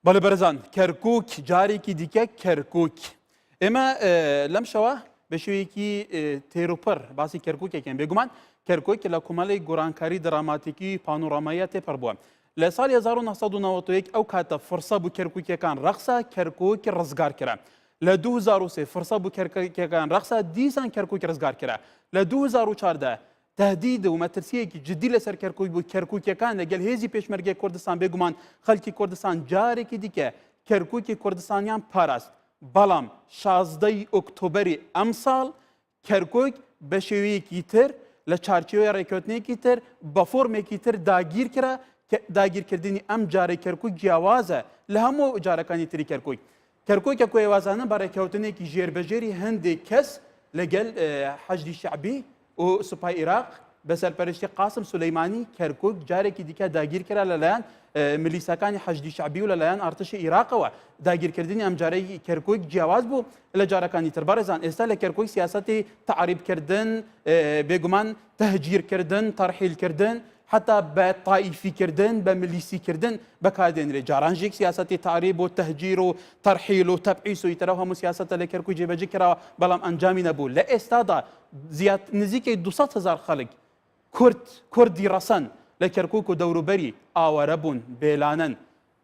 بەڵێ بەرزان کەرکک جارێکی دیکە کەرکک ئێمە لەم شەوە بە شێوەیەکی تێروپڕ باسی کەرککێکیان بێگومان کەرکک لە کۆمەڵی گۆڕانکاری دراماتیکی پانۆرامایە تێپەڕ بووە لە ساڵی 1991 ئەو کاتە فرسە بوو کەرککیەکان ڕەخسا کەرکک ڕزگار کرا لە 2023 فرسە بوو کەرککیەکان ڕەخسا دیسان کەرکک ڕزگار کرا لە 2014 تهدید و مەترسییەکی جدی لەسەر کەرکوک بوو، کەرکوکیەکان لەگەل هێزی پێشمەرگەی کوردستان بێگومان خەلکی کوردستان جارێکی دیکە کەرکوکی کوردستانیان پاراست، بەڵام 16 ی ئۆکتۆبەری ئەمساڵ کەرکوک بە شێوەیەکی تر لە چارچێوەی ڕێککەوتنێکی تر بە فۆرمێکی تر داگیرکرا کە داگیرکردنی ئەم جارەی کەرکوک جیاوازە لە هەموو جارەکانی تری کەرکوک. کەرکوکە کۆیەوازانە بە ڕێککەوتنێکی ژێربەژێری هەندێک کەس لەگەل حەشدی شەعبی و سوپای ئیراق بە سەرپەرشتی قاسم سولەیمانی کەرکوک جارێکی دیکە داگیرکرا لەلایەن ملیساکانی حەشدی شەعبی و لەلایەن ئارتشی ئیراقەوە داگیرکردنی ئەمجارەی کەرکوک جیاواز بوو لە جارەکانی تر بەڕێزان ئێستا لە کەرکوک سیاسەتی تەعریبکردن بێگومان تەهجیرکردن تەرحیلکردن حتا بە تائیفیکردن بە ملیسیکردن بەکاردێنرێت جارانژێک سیاسەتی تەعریب و تەهجیر و تەرحیل و تەبعیس و ئیتر ئەو هەموو سیاسەتە لە کەرکوک جێبەجێ کراوە بەڵام ئەنجامی نەبوو لە ئێستادا زیاد نزیکەی 200 هەزار خەڵک کورد کوردی ڕەسەن لە کەرکوک و دەوروبەری ئاوارە بوون بێلانەن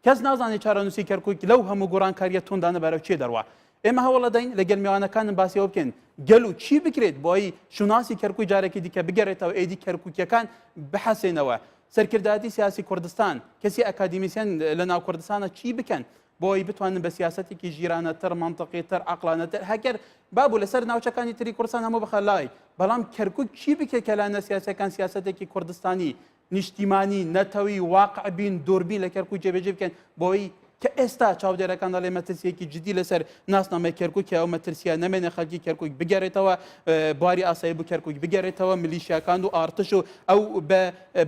کەس نازانێت چارەنووسی کەرکوک لەو هەموو گۆڕانکارییە توندانە بەرەو چێ دەڕوا. ئێمە هەوڵەدەین لەگەل میوانەکانم باسی ئەوە بکەین گەلو چی بکرێت بۆ ئەوەی شوناسی کەرکوک جارێکی دیکە بگەرێتەوە ئێدی کەرکوکیەکان بحەسێنەوە. سەرکردایەتی سیاسی کوردستان، کەسی ئەکادیمیسیەن لە ناو کوردستانە چی بکەن بۆ ئەوەی بتوانن بە سیاسەتێکی ژیرانەتر، مەنتقیتر، عەقڵانەتر هەگەر بابوو لەسەر ناوچەکانی تری کوردستان هەموو بخە لای بەڵام کەرکوک چی بکرێت کە لایەنە سیاسیەکان سیاسەتێکی کوردستانی نیشتیمانی، نەتەوی، واقعبین، دووربین لە کەرکوک جێبەجێ بکەن بۆی کە ئێستا چاودێرەکان دەڵێ مەترسیەکی جدی لەسەر ناسنامەی کەرکوک ئەو مەترسیە نەمێنێ خەڵکی کەرکوک بگەرێتەوە بواری ئاسایی بۆ کەرکوک بگەرێتەوە ملیشیاکان و ئارتش و ئەو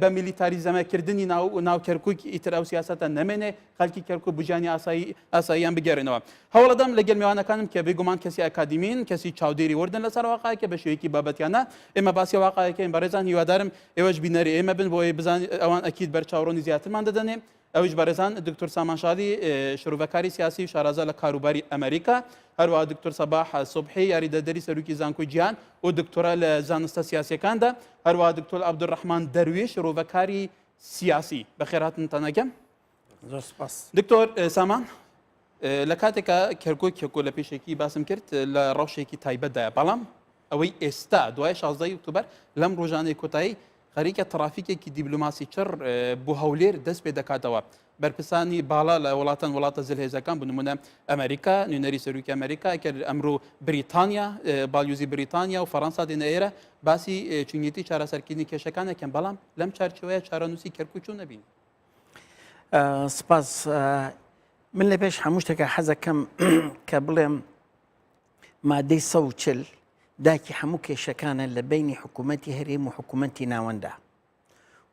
بە میلیتاریزەمەکردنی ناو ناو کەرکوک ئیتر ئەو سیاسەتە نەمێنێ خەڵکی کەرکوک بۆ ژیانی ئاسایی ئاساییان بگەرێنەوە. هەوڵەدەم لەگەل میوانەکانم کە بێگومان کەسی ئەکادیمین، کەسی چاودێری وردن لەسەر واقعەکە بە شێوەیەکی بابەتیانە ئێمە باسی واقعەکەین بەڕێزان هیوادارم ئێوەش بینەری ئێمە بن بۆ ئەوەی بزان ئەوان ئەکید بەرچاوڕوونی زیاترمان دەدەنێ ئەویش بەڕێزان دکتۆر سامان شادی شرۆڤەکاری سیاسی و شارەزا لە کاروباری ئەمریکا هەروەها دکتۆر سەباح سوبحی یاریدەدەری سەرۆکی زانکۆی جیهان و دکتۆرا لە زانستە سیاسیەکاندا هەروەها دکتۆر عەبدولڕەحمان دەروێش شرۆڤەکاری سیاسی بەخێرهاتنتان ئەکەم زۆر سپاس. دکتۆر سامان لە کاتێکا کەرکوک کێکۆ لە پێشێکی باسم کرد لە ڕەوشێکی تایبەتدایە بەڵام ئەوەی ئێستا دوای 16 ئۆکتۆبەر لەم ڕۆژانەی کۆتایی خەریکە ترافیکێکی دیبلۆماسی چڕ بۆ هەولێر دەست پێ دەکاتەوە بەرپرسانی باڵا لە وڵاتان وڵاتە زلهێزەکان بنمونە ئەمریکا نوێنەری سەرۆکی ئەمریکا کرد ئەمرۆ بریتانیا باڵیۆزی بریتانیا و فەڕەنسا دێنە ئێرە باسی چونیەتی چارەسەرکردنی کێشەکانەکەن بەڵام لەم چارچەوەیە چارەنووسی کەرکوک چۆن نەبین سپاس من لە پێش هەموو شتێکە حەزەکەم کە بڵێم مادەی 140 داکی هەموو کێشەکانە لە بینی حکوومەتی هەرێم و حکوومەتی ناوەندا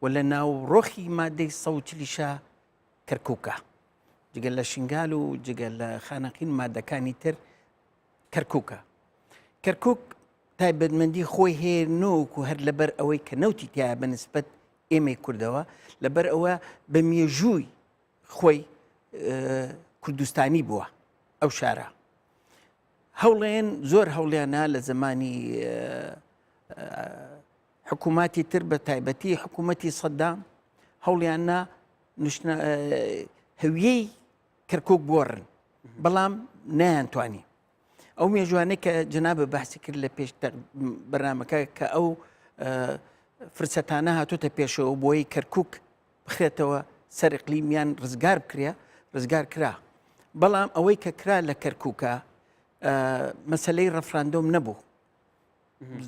و لە ناو ڕۆخی مادەی 140یشە کەرکووکە جگە لە شنگال و جگە لە خانەقین مادەکانی تر کەرکووکە کەرکک تایبەتمەندی خۆی هەیە نۆکو هەر لەبەر ئەوەی کە نەوتی تایە بەنسبەت ئێمەی کوردەوە لەبەر ئەوە بە مێژووی خۆی کوردستانی بووە ئەو شارە هەوڵێن زۆر هەوڵیانە لە زمانی حکووماتی تر بە تایبەتی حکوومەتی سەدام هەوڵیان نا هەویەی کەرکک بۆڕن بەڵام نەیانتوانی ئەو مێژوانەی کە جەنابە باسی کرد لە پێش بەرنمەکە کە ئەو فرسەتانە هاتوتە پێشەوە بۆی کەرکک بخرێتەوە سەر اقلیمیان ڕزگار بکرێ ڕزگار کرا بەڵام ئەوەی کە کرا لە کەرکووکە مەسلەی ڕەفراندۆم نەبوو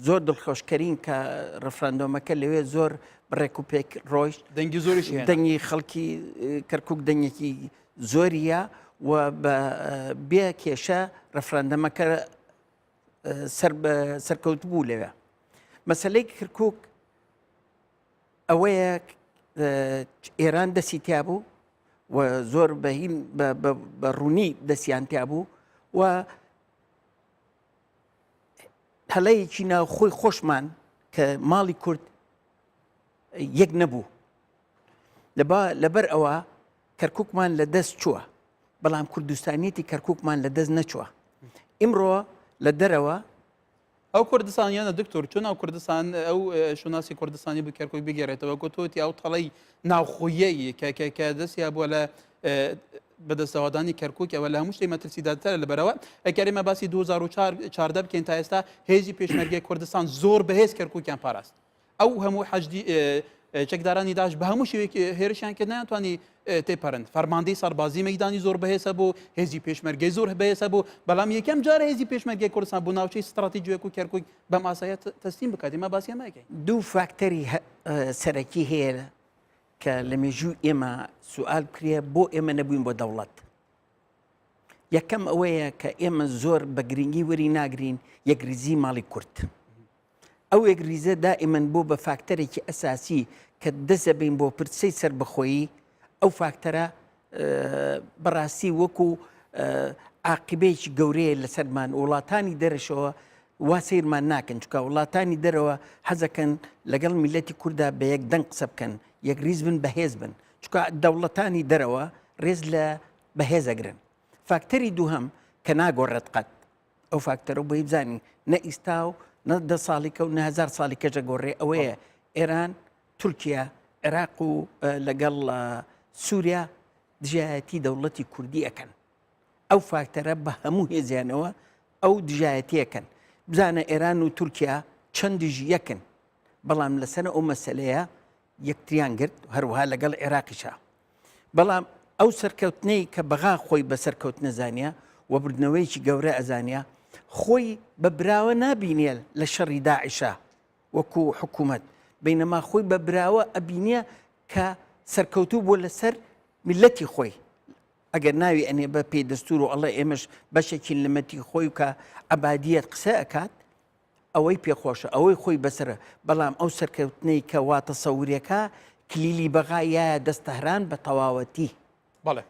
زۆر دڵخۆشکەرین کە ڕفراندۆمەکە لەوێ زۆر بڕێک و پێک ڕۆیشت دەنگی زۆریش دەنگی خەڵکی کەرکک دەنگێکی زۆریە و بە بێ کێشە ڕفراندەمەکە سەر سەرکەوت بوو لەوێ مەسلەی کرکک ئەوەیە ئێران دەسی تیا بوو و زۆر بەهین بە ڕوونی دەستیان تیا بوو و هەڵەیەکی ناوخۆی خۆشمان کە ماڵی کورد یەک نەبوو لەبەر ئەوە کەرککمان لە دەست چووە. بەڵام کوردستانیەتی کەرکووکمان لە دەست نەچووە. ئیمڕۆ لە دەرەوە. ئەو کوردستانیانە دکتۆر چۆن ئەو کوردستان ئەو شوناسی کوردستانی بۆ کەرکوک بگێڕێتەوە گوتوتی ئەو تەڵەی ناوخۆیەی کە کە کە دەستیا بووە لە بەدەستەوەدانی کەرکک ئەوە لە هەموو شتێک مەترسیدارترە لەبەرەوە ئەگەر ئێمە باسی 2014 بکەین تا ئێستا هێزی پێشمەرگەی کوردستان زۆر بەهێز کەرکوکیان پاراست ئەو هەموو حەشدی چەکدارانی داعش بە هەموو شێوەیەک هێرشیان کرد نەیانتوانی تێپەرن فەرماندەی سەربازی مەیدانی زۆر بەهێزە بوو هێزی پێشمەرگەی زۆر بەهێزە بوو بەڵام یەکەم جارە هێزی پێشمەرگەی کوردستان بۆ ناوچەی ستراتیژی وەکو کەرکوک بەم ئاسایە تەسلیم بکات ئێمە باسی ئەمە ئەکەین. دوو فاکتەری سەرەکی هەیە کە لە مێژووی ئێمە سوئال بکرێ بۆ ئێمە نەبووین بۆ دەوڵەت. یەکەم ئەوەیە کە ئێمە زۆر بە گرنگی وەری ناگرین یەکریزی ماڵی کورد. ئەو یەکریزە دائیمەن بۆ بە فاکتەرێکی ئەساسی کە دەست دەبەین بۆ پرسەی سەربەخۆیی، ئەو فاکتەرە بەڕاستی وەکو عاقبەیەکی گەورەیە لەسەرمان وڵاتانی دەرەشەوە وا سەیرمان ناکەن چکە وڵاتانی دەرەوە حەزەکەن لەگەڵ میلەتی کووردا بە یەک دەنگ قسە بکەن یەکریز بن بەهێز بن چکە دەوڵەتانی دەرەوە ڕێز لە بەهێزەگرن فاکتەری دووهەم کە ناگۆڕێت قەت ئەو فاکتەرە بۆی بزانین نە ئیستا و نە دە ساڵیکە و نە هزار ساڵی کەژە گۆڕێ ئەوەیە ئێران تورکیا عێراق و لەگەڵ سووریا دژایەتی دەوڵەتی کوردی ئەەکەن ئەو فاکتەرە بە هەموو هێزیانەوە ئەو دژایەتیەکەن بزانە ئێران و تورکیا چەند دژی یەکن بەڵام لەسەر ئەو مەسلەیە یەکتریان گرت هەروەها لەگەڵ عێراقیشا بەڵام ئەو سەرکەوتنەی کە بەغا خۆی بە سەرکەوتنە زانیە و بردنەوەیەکی گەورە ئەزانە خۆی بە براوە نابینێ لە شەڕی داعشا وەکو حکوومەت بینەما خۆی بە براوە ئەبینێ کە سەرکەوتوو بووە لەسەر میلەتی خۆی ئەگەر ناوی ئەنێ بە پێی دەستور و ئەڵێ ئێمەش بەشێکین لە مەتی خۆی و کە عەبادیەت قسە ئەکات ئەوەی پێخۆشە ئەوەی خۆی بەسرە بەڵام ئەو سەرکەوتنەی کە وا تەسەورێکا کلیلی بەغا یایە دەست تەهران بە تەواوەتی. بەڵێ.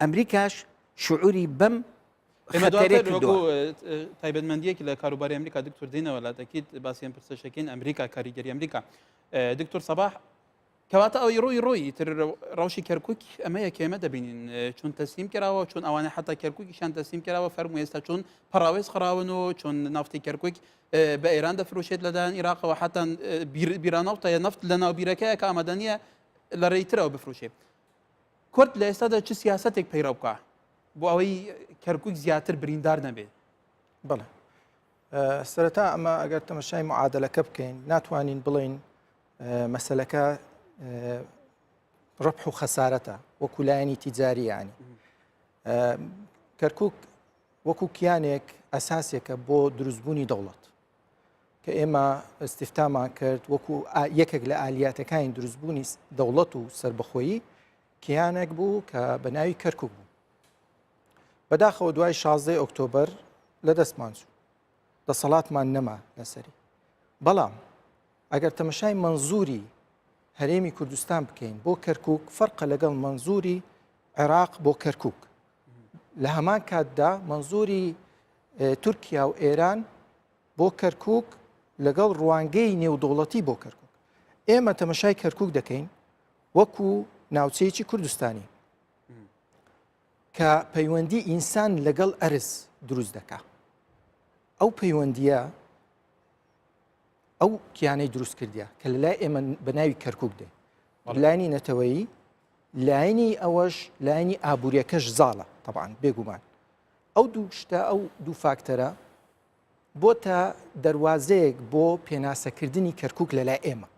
ئەمریکاش شعوری بەم ئێمە دواتر وەکو تایبەتمەندیەکی لە کاروباری ئەمریکا دکتۆر دێنەوە لە تەکید باسی ئەم پرسەشەکەین ئەمریکا کاریگەری ئەمریکا دکتۆر سەباح کەواتە ئەوەی ڕووی ڕووی تر ڕەوشی کەرکک ئەمەیە کە ئێمە دەبینین چۆن تەسلیم کراوە چۆن ئەوانە حتا کەرککیشان تەسلیم کراوە فەرمو ئێستا چۆن پەڕاوێز خراون و چۆن نافتی کەرکک بە ئێران دەفرۆشێت لەلایەن عێراقەوە حتا بیرانەوتە نەفت لە ناو بیرەکەیە کە ئامادەنیە لە ڕێی ترەوە بفرۆشێت کورد لە ئێستادا چ سیاسەتێک پەیڕەو بکە بۆ ئەوەی کەرکک زیاتر بریندار نەبێت؟ بەڵێ سەرەتا ئەمە ئەگەر تەمەشای معادلەکە بکەین ناتوانین بڵین مەسلەکە ڕبح و خەسارەتە وەکو لایەنی تیجاری ینی کەرکک وەکو کیانێک ئەساسێکە بۆ دروستبوونی دەوڵەت کە ئێمە استفتامان کرد وەکو یەکێک لە ئالیاتەکانی دروستبوونی دەوڵەت و سربەخۆیی کیانێک بوو کە بە ناوی کەرکک بوو بەداخەوە دوای 16 ئۆکتۆبەر لە دەستمان چوو دەسەڵاتمان نەما لەسەری بەڵام ئەگەر تەمەشای مەنزوری هەرێمی کوردستان بکەین بۆ کەرکک فەرقە لەگەڵ مەنزوری عێراق بۆ کەرکک لە هەمان کاتدا مەنزوری تورکیا و ئێران بۆ کەرکک لەگەڵ ڕوانگەی نێودەوڵەتی بۆ کەرکک ئێمە تەمەشای کەرکک دەکەین وەکو ناوچەیەکی کوردستانی کە پەیوەندی ئینسان لەگەڵ ئەرز دروست دەکا ئەو پەیوەندیە ئەو کیانەی دروست کردیا کە لە لای ئێمە بە ناوی کەرکک دێ لایەنی نەتەوەیی لایەنی ئەوەش لایەنی ئابوووریەکەش زاڵە طبعاان بێگومان ئەو دوو شتە ئەو دوو فاکتەرە بۆتە دەواازەیەک بۆ پێناسەکردنی کەرکک لە لای ئێمە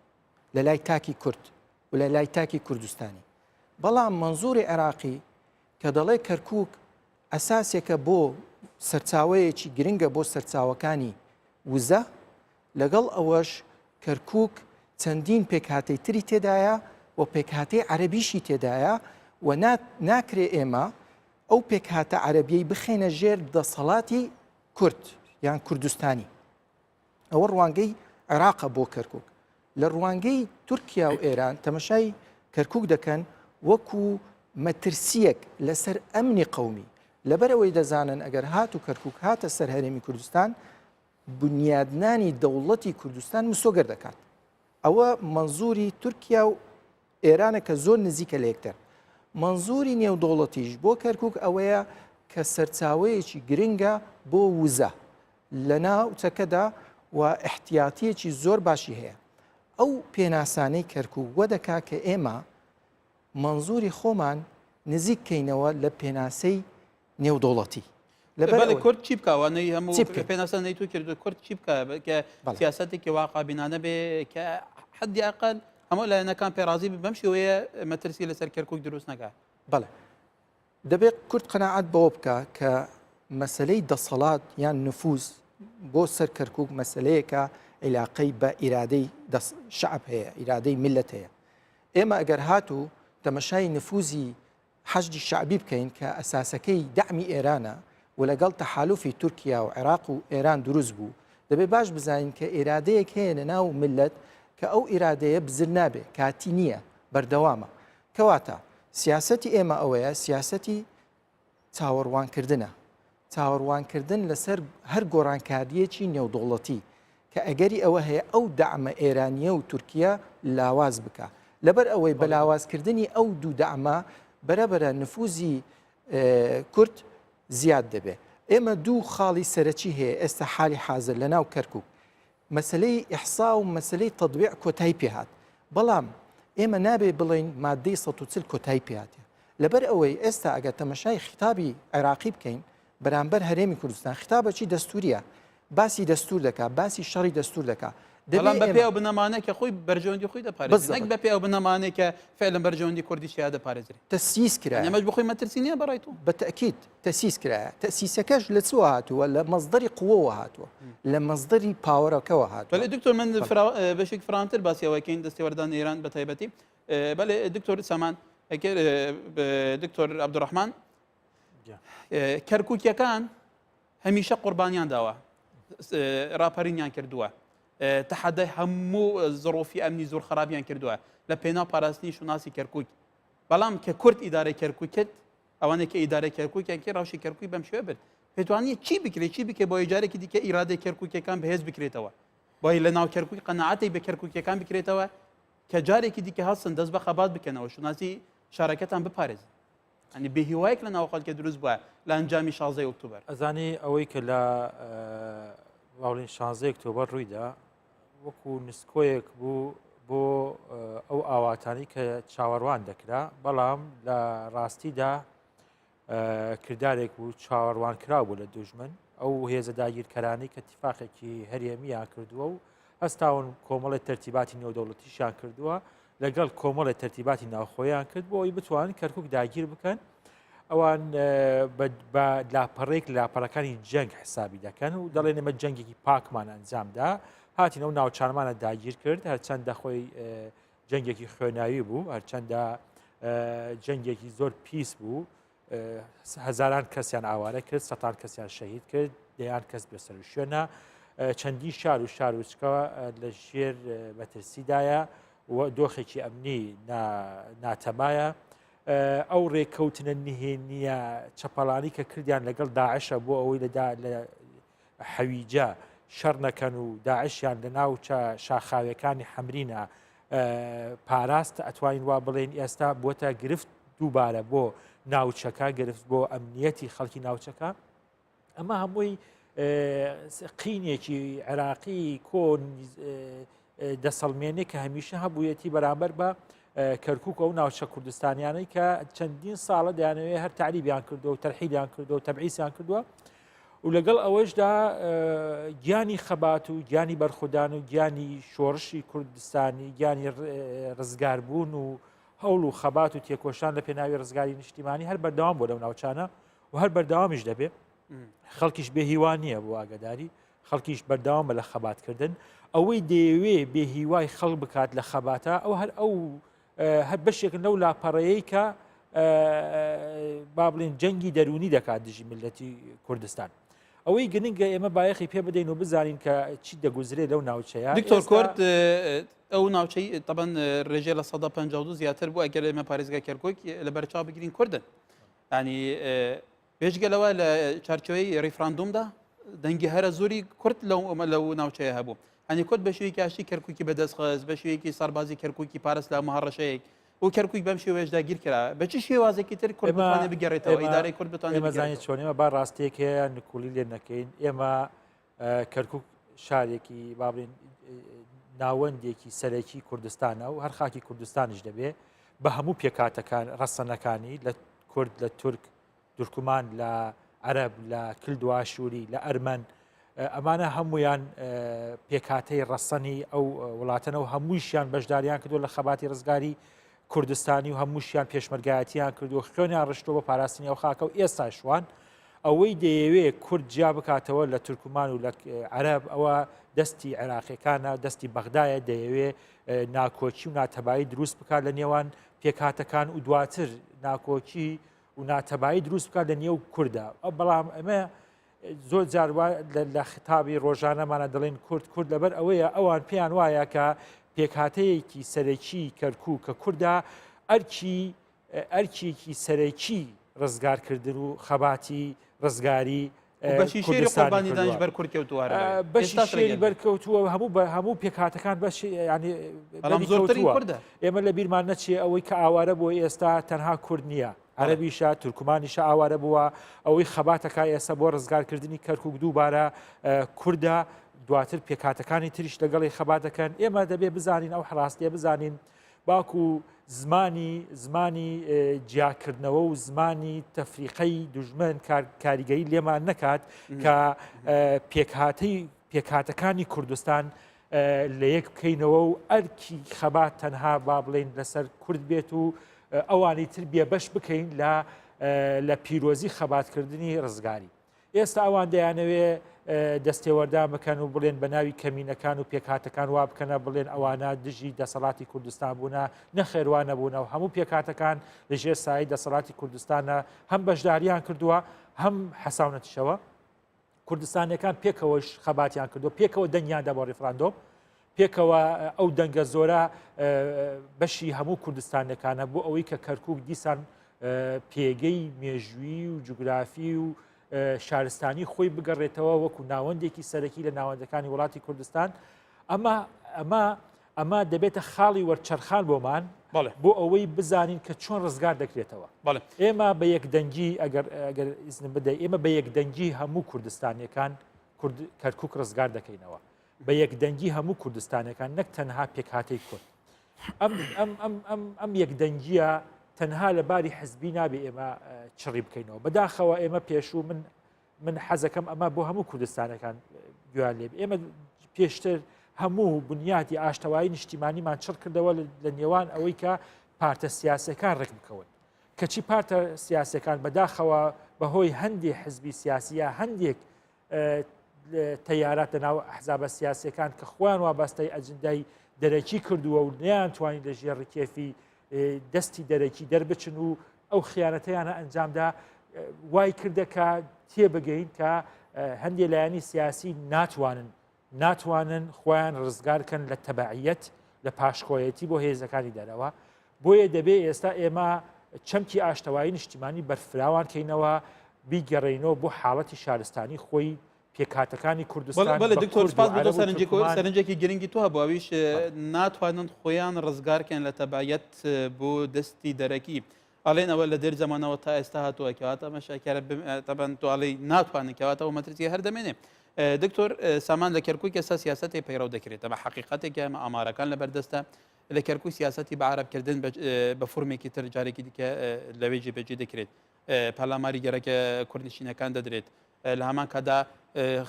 لە لای تاکی کورد و لە لای تاکی کوردستانی بەڵام منزوری عێراقی کە دەڵێ کەرکک ئەساسێکە بۆ سەرچاوەیەکی گرنگە بۆ سەرچاوەکانی وزە، لەگەڵ ئەوەش کەرکوک چەندین پێکهاتەی تری تێدایە و پێکهاتەی عەرەبیشی تێدایە و ناکرێ ئێمە ئەو پێکهاتە عەرەبیەی بخەینە ژێر دەسەڵاتی کورد یان کوردستانی. ئەوە ڕوانگەی عێراقە بۆ کەرکک لە ڕوانگەی تورکیا و ئێران تەمەشای کەرکک دەکەن وەکو مەترسیەک لەسەر ئەمنی قومی لەبەرەوەی دەزانن ئەگەر هات و کەرکک هاتە سەر هەرێمی کوردستان بنیادنانی دەوڵەتی کوردستان مسۆگەر دەکات ئەوە منزوری تورکیا و ئێرانە کە زۆر نزیکە لە یەکتر. مەنزوری نێودەوڵەتیش بۆ کەرکک ئەوەیە کە سەرچاوەیەکی گرنگە بۆ وزە لە ناوچەکەدا و احتیاتیەکی زۆر باشی هەیە. ئەو پێناسانەی کەرکک وە دەکا کە ئێمە مەنزوری خۆمان نزیک کەینەوە لە پێناسەی نێودەوڵەتی. لەبەر ئەوەی کورد چی بکا وانەی هەموو چی بکەین؟ پێناسە نەی تو کرد کورد چی بکا کە سیاسەتێکی واقعبینانە بێ کە حەدی ئەقل هەموو لایەنەکان پێڕازی بن بەم شێوەیە مەترسی لەسەر کەرکوک دروست نەکا. بەڵێ دەبێت کورد قەناعەت بەوە بکا کە مەسەلەی دەسەڵات یان نفوز بۆ سەر کەرکوک مەسەلەیەکە عیلاقەی بە ئیرادەی شەعب هەیە ئیرادەی میللەت هەیە ئێمە ئەگەر هاتوو تەمەشای نفوزی حەشدی شەعبی بکەین کە ئەساسەکەی دەعمی ئێرانە و لەگەڵ تەحالوفی تورکیا و عێراق و ئێران دروست بوو، دەبێ باش بزانین کە ئیرادەیەک هەیە لە ناو میللەت کە ئەو ئیرادەیە بزر نابێ، کاتی نییە، بەردەوامە. کەواتە سیاسەتی ئێمە ئەوەیە، سیاسەتی چاوەڕوانکردنە. چاوەڕوانکردن لەسەر هەر گۆڕانکارییەکی نێودەوڵەتی کە ئەگەری ئەوە هەیە ئەو دەعمە ئێرانییە و تورکییە لاواز بکا. لەبەر ئەوەی بە لاوازکردنی ئەو دوو دەعمە بەرەبەرە نفوزی کورد زیاد دەبێ. ئێمە دوو خاڵی سەرەکی هەیە ئێستا حالی حازر لە ناو کەرکوک. مەسەلەی ئیحسا و مەسەلەی تەتبیع کۆتایی پێهات. بەڵام ئێمە نابێ بڵێین مادەی 140 کۆتایی پێهاتیە. لەبەر ئەوەی ئێستا ئەگەر تەمەشای خیتابی عێراقی بکەین بەرامبەر هەرێمی کوردستان خیتابەکی دەستوریە باسی دەستور دەکا باسی شەڕی دەستور دەکا بەڵام بە پێ ئەو بنەمانە کە خۆی بەرژەوەندی خۆی دەپارێزێت نەک بە پێ ئەو بنەمانەی کە فعلا بەرژەوەندی کوردیش تیا دەپارێزرێت. تەسیس کرایە. ئەمەش بۆ خۆی مەترسی نییە بەڕای تۆ؟ بە تەئکید تەسیس کرایە. تەسیسەکەش لە چوە هاتووە؟ لە مەسدەری قوەوە هاتووە، لە مەسدەری power ەکەوە هاتووە. بەلێ دکتۆر من بەشێک فراوانتر باسی ئەوە کەین دەستێوەردان ئێران بە تایبەتی. بەلێ دکتۆر سامان دکتۆر عەبدولڕەحمان کەرکووکیەکان هەمیشە قوربانیان داوە ڕاپەرینیان کردووە تەحەدای هەموو زڕۆفی ئەمنی زۆر خراپیان کردووە لە پێناو پاراستنی شوناسی کەرکک بەڵام کە کورد ئیدارەی کەرکک کرد ئەوانەی کە ئیدارەی کەرککیان کرد ڕەوشی کەرکک بەم شێوە برد پێتوانیە چی بکرێت چی بکرێت بۆ جارێکی دیکە ئیرادەی کەرککیەکان بەهێز بکرێتەوە بۆی لە ناو کەرکک قەناعەتی بە کەرککیەکان بکرێتەوە کە جارێکی دیکە هەڵسن دەست بە خەبات بکەنەوە شوناسی شارەکەتان بپارێزن ئەنی بێهیوایەک لە ناو خەڵکێ دروست بووە لە ئەنجامی شازدەی ئۆکتۆبەر. ئەزانی ئەوەی کە لە باڵین شازدەی ئۆکتۆبەر ڕوویدا وەکو نسکۆیەک بوو بۆ ئەو ئاواتانی کە چاوەڕوان دەکرا بەڵام لە ڕاستیدا کردارێک بوو چاوەڕوان کرا بوو لە دوژمن ئەو هێزە داگیرکەرانی کە تیفاقێکی هەرێمیان کردووە و هەستاون کۆمەڵی تەرتیباتی نێودەوڵەتیشیان کردووە لەگەڵ کۆمەڵی تەرتیباتی ناوخۆیان کرد بۆ ئەوی بتوانن کەرکک داگیر بکەن ئەوان بە لاپەڕێک لاپەڕەکانی جەنگ حسابی دەکەن و دەڵێن ئێمە جەنگێکی پاکمان ئەنجامدا هاتین ئەو ناوچانمانە داگیر کرد هەرچەندە خۆی جەنگێکی خوێناوی بوو هەرچەندە جەنگێکی زۆر پیس بوو هەزاران کەسیان ئاوارە کرد سەتان کەسیان شەهید کرد دەیان کەس بێسەر و شوێنە چەندین شار و شارۆچکە لە ژێر مەترسیدایە و دۆخێکی ئەمنی ناتەمایە ئەو ڕێککەوتنە نهێنیە چەپەڵانی کە کردیان لەگەڵ داعشە بۆ ئەوەی لەدا لە حەویجە شەڕ نەکەن و داعشیان لە ناوچە شاخاویەکانی حەمرینە پاراست ئەتوانین وا بڵێین ئێستا بۆتە گرفت دووبارە بۆ ناوچەکە گرفت بۆ ئەمنیەتی خەڵکی ناوچەکە ئەمە هەمووی قینێکی عێراقی کۆن دەسەڵمێنێ کە هەمیشە هەبوویەتی بەرامبەر بە کەرکک ئەو ناوچە کوردستانیانەی کە چەندین ساڵە دەیانەوێت هەر تعریبیان کردو و تەرحیلیان کردو و تەبعیسیان کردووە و لەگەڵ ئەوەشدا گیانی خەبات و گیانی بەرخودان و گیانی شۆڕشی کوردستانی گیانی ڕزگاربوون و هەوڵ و خەبات و تێکۆشان لە پێناوی ڕزگاری نیشتیمانی هەر بەردەوام بۆ لەو ناوچانە و هەر بەردەوامیش دەبێ خەڵکیش بێهیوا نییە بۆ ئاگداری خەڵکیش بەردەوامە لە خەباتکردن ئەوەی دەیەوێ بێهیوای خەڵک بکات لە خەباتە ئەو هەر ئەو هەر بەشێکن لەو لاپەڕەیەی کە با بڵێن جەنگی دەرونی دەکات دژی میللەتی کوردستان. ئەوەی گرنگە ئێمە بایەخی پێ بدەین و بزانین کە چی دەگوزرێ لەو ناوچەیە. دکتۆر کورد ئەو ناوچەی تەبەن ڕێژەی 52% زیاتر بوو ئەگەر ئێمە پارێزگای کەرکوک لەبەرچاو بگرین کوردن. ینی بێجگە لەوە لە چارچێوەی ڕیفراندومدا دەنگی هەرە زۆری کورد لەو لەو ناوچەیە هەبوو. هەنی کورد بە شێوەیەکی ئاشتی کەرکوکی بەدەست خست، بە شێوەیەکی سەربازی کەرکوکی پارست لە هەموو هەڕەشەیەک. و کەرکوک بەم شێوەیەش داگیر کرا بە چ شێوازێکی تر کورد بتوانێت بگەڕێتەوە ئیدارەی کورد بتوانێت ئێمە زانین چۆن ئێمە با ڕاستیەک هەیە نکوڵی لێ نەکەین ئێمە کەرکک شارێکی با بڵێن ناوەندێکی سەرەکی کوردستانە و هەر خاکی کوردستانیش دەبێ بە هەموو پێکاتەکان ڕەسەنەکانی لە کورد لە تورک تورکمان لە عەرەب لە کلدواشووری لە ئەرمەن ئەمانە هەمویان پێکهاتەی ڕەسەنی ئەو وڵاتەنە و هەموویشیان بەشداریان کردو لە خەباتی ڕزگاری کوردستانی و هەمووشیان پێشمەرگایەتیان کردو خوێنیان ڕشتووە بۆ پاراستنی ئەو خاکە و ئێستا شوان ئەوەی دەیەوێ کورد جیا بکاتەوە لە تورکمان و لە عەرەب ئەوە دەستی عێراقیەکانە دەستی بەغدایە دەیەوێ ناکۆکی و ناتەبایی دروست بکات لە نێوان پێکهاتەکان و دواتر ناکۆکی و ناتەبایی دروست بکات لە نێو کووردا بەڵام ئەمە زۆر جار لە خیتابی ڕۆژانەمانە دەڵێن کورد کورد لەبەر ئەوەیە ئەوان پێیان وایە کە پێکهاتەیەکی سەرەکی کەرکوو کە کووردا ئەرکی ئەرکێکی سەرەکی ڕزگارکردن و خەباتی ڕزگاری بەشی شێری قوربانیدانیش بەر کورد کەوتووە بەشی شێری بەرکەوتووە هەموو بە هەموو پێکهاتەکان بەش ینی بەڵام زۆرترین کوردە ئێمە لە بیرمان نەچێ ئەوەی کە ئاوارە بۆ ئێستا تەنها کورد نییە عەرەبیشە تورکمانیشە ئاوارە بووە ئەوەی خەباتەکە ئێستا بۆ ڕزگارکردنی کەرکک دووبارە کوردە دواتر پێکهاتەکانی تریش لەگەڵی خەبات دەکەن ئێمە دەبێ بزانین ئەو حراستیە بزانین باکو زمانی زمانی جیاکردنەوە و زمانی تەفریقەی دوژمن کاریگەری لێمان نەکات کە پێکهاتەی پێکهاتەکانی کوردستان لە یەک بکەینەوە و ئەرکی خەبات تەنها با بڵێین لەسەر کورد بێت و ئەوانی تر بێبەش بکەین لە لە پیرۆزی خەباتکردنی ڕزگاری. ئێستا ئەوان دەیانەوێ دەستێوەردان بکەن و بڵێن بە ناوی کەمینەکان و پێکهاتەکان وا بکەنە بڵێن ئەوانە دژی دەسەڵاتی کوردستان بوونە نەخێروا نەبوونە و هەموو پێکهاتەکان لە ژێر سایەی دەسەڵاتی کوردستانە هەم بەشداریان کردووە هەم حەساونەتیشەوە کوردستانیەکان پێکەوەش خەباتیان کردو پێکەوە دەنگیان دا بۆ ڕیفراندۆم پێکەوە ئەو دەنگە زۆرە بەشی هەموو کوردستانەکانە بۆ ئەوەی کە کەرکک دیسان پێگەی مێژووی و جوگرافی و شارستانی خۆی بگەڕێتەوە وەکو ناوەندێکی سەرەکی لە ناوەندەکانی وڵاتی کوردستان ئەمە ئەمە ئەمە دەبێتە خاڵی وەرچەرخان بۆمان بۆ ئەوەی بزانین کە چۆن ڕزگار دەکرێتەوە ئێمە بە یەکدەنگی ئەگەر ئەگەر ئیزنم بدەی ئێمە بە یەکدەنگی هەموو کوردستانیەکان کورد کەرکک ڕزگار دەکەینەوە بە یەکدەنگی هەموو کوردستانەکان نەک تەنها پێکهاتەی کورد ئەم ئەم ئەم ئەم ئەم یەکدەنگیە تەنها لە باری حزبی نابێ ئێمە چڕی بکەینەوە بەداخەوە ئێمە پێشوو من من حەزەکەم ئەمە بۆ هەموو کوردستانەکان گویان لێ ئێمە پێشتر هەموو بنیاتی ئاشتەوایی نیشتیمانیمان چڕ کردەوە لە نێوان ئەوەی کە پارتە سیاسەکان ڕێک بکەون کەچی پارتە سیاسەکان بەداخەوە بەهۆی هەندێک حزبی سیاسیە هەندێک تەیارات لە ناو ئەحزابە سیاسەکان کە خۆیان وابەستەی ئەجندای دەرەکی کردووە و نیان توانی لە ژێر ڕکێفی دەستی دەرەکی دەربچن و ئەو خیانەتەیانە ئەنجامدا وای کردە کە تێبگەین کە هەندێک لایەنی سیاسی ناتوانن ناتوانن خۆیان ڕزگارکەن لە تەبعیەت لە پاشکۆیەتی بۆ هێزەکانی دەرەوە بۆیە دەبێ ئێستا ئێمە چەمکی ئاشتەوایی نیشتیمانی بەرفراوان کەینەوە بیگەڕێینەوە بۆ حاڵەتی شارستانی خۆی پێکهاتەکانی کوردستان بەڵێ دکتۆر سپاس بۆ تۆ سەرنجێک سەرنجێکی گرنگی تۆ هەبوو ئەویش ناتوانن خۆیان ڕزگارکەن لە تەبعیەت بۆ دەستی دەرەکی ئەڵێن ئەوە لە دێر زەمانەوە تا ئێستا هاتووە کەواتە ئەمە شاکارە تەبەن تۆ ئەڵێی ناتوانن کەواتە ئەو مەترسیە هەر دەمێنێ دکتۆر سامان لە کەرکووک ئێستا سیاسەتی پەیڕەو دەکرێت ئەمە حەقیقەتێکە ئەمە ئامارەکان لەبەردەستە لە کەرکووک سیاسەتی بە عەرەبکردن بە فورمێکی تر جارێکی دیکە لەوێ جێبەجێ دەکرێت پەلاماری گەرەکە کوردنشینەکان دەدرێت لە هەمان کاتدا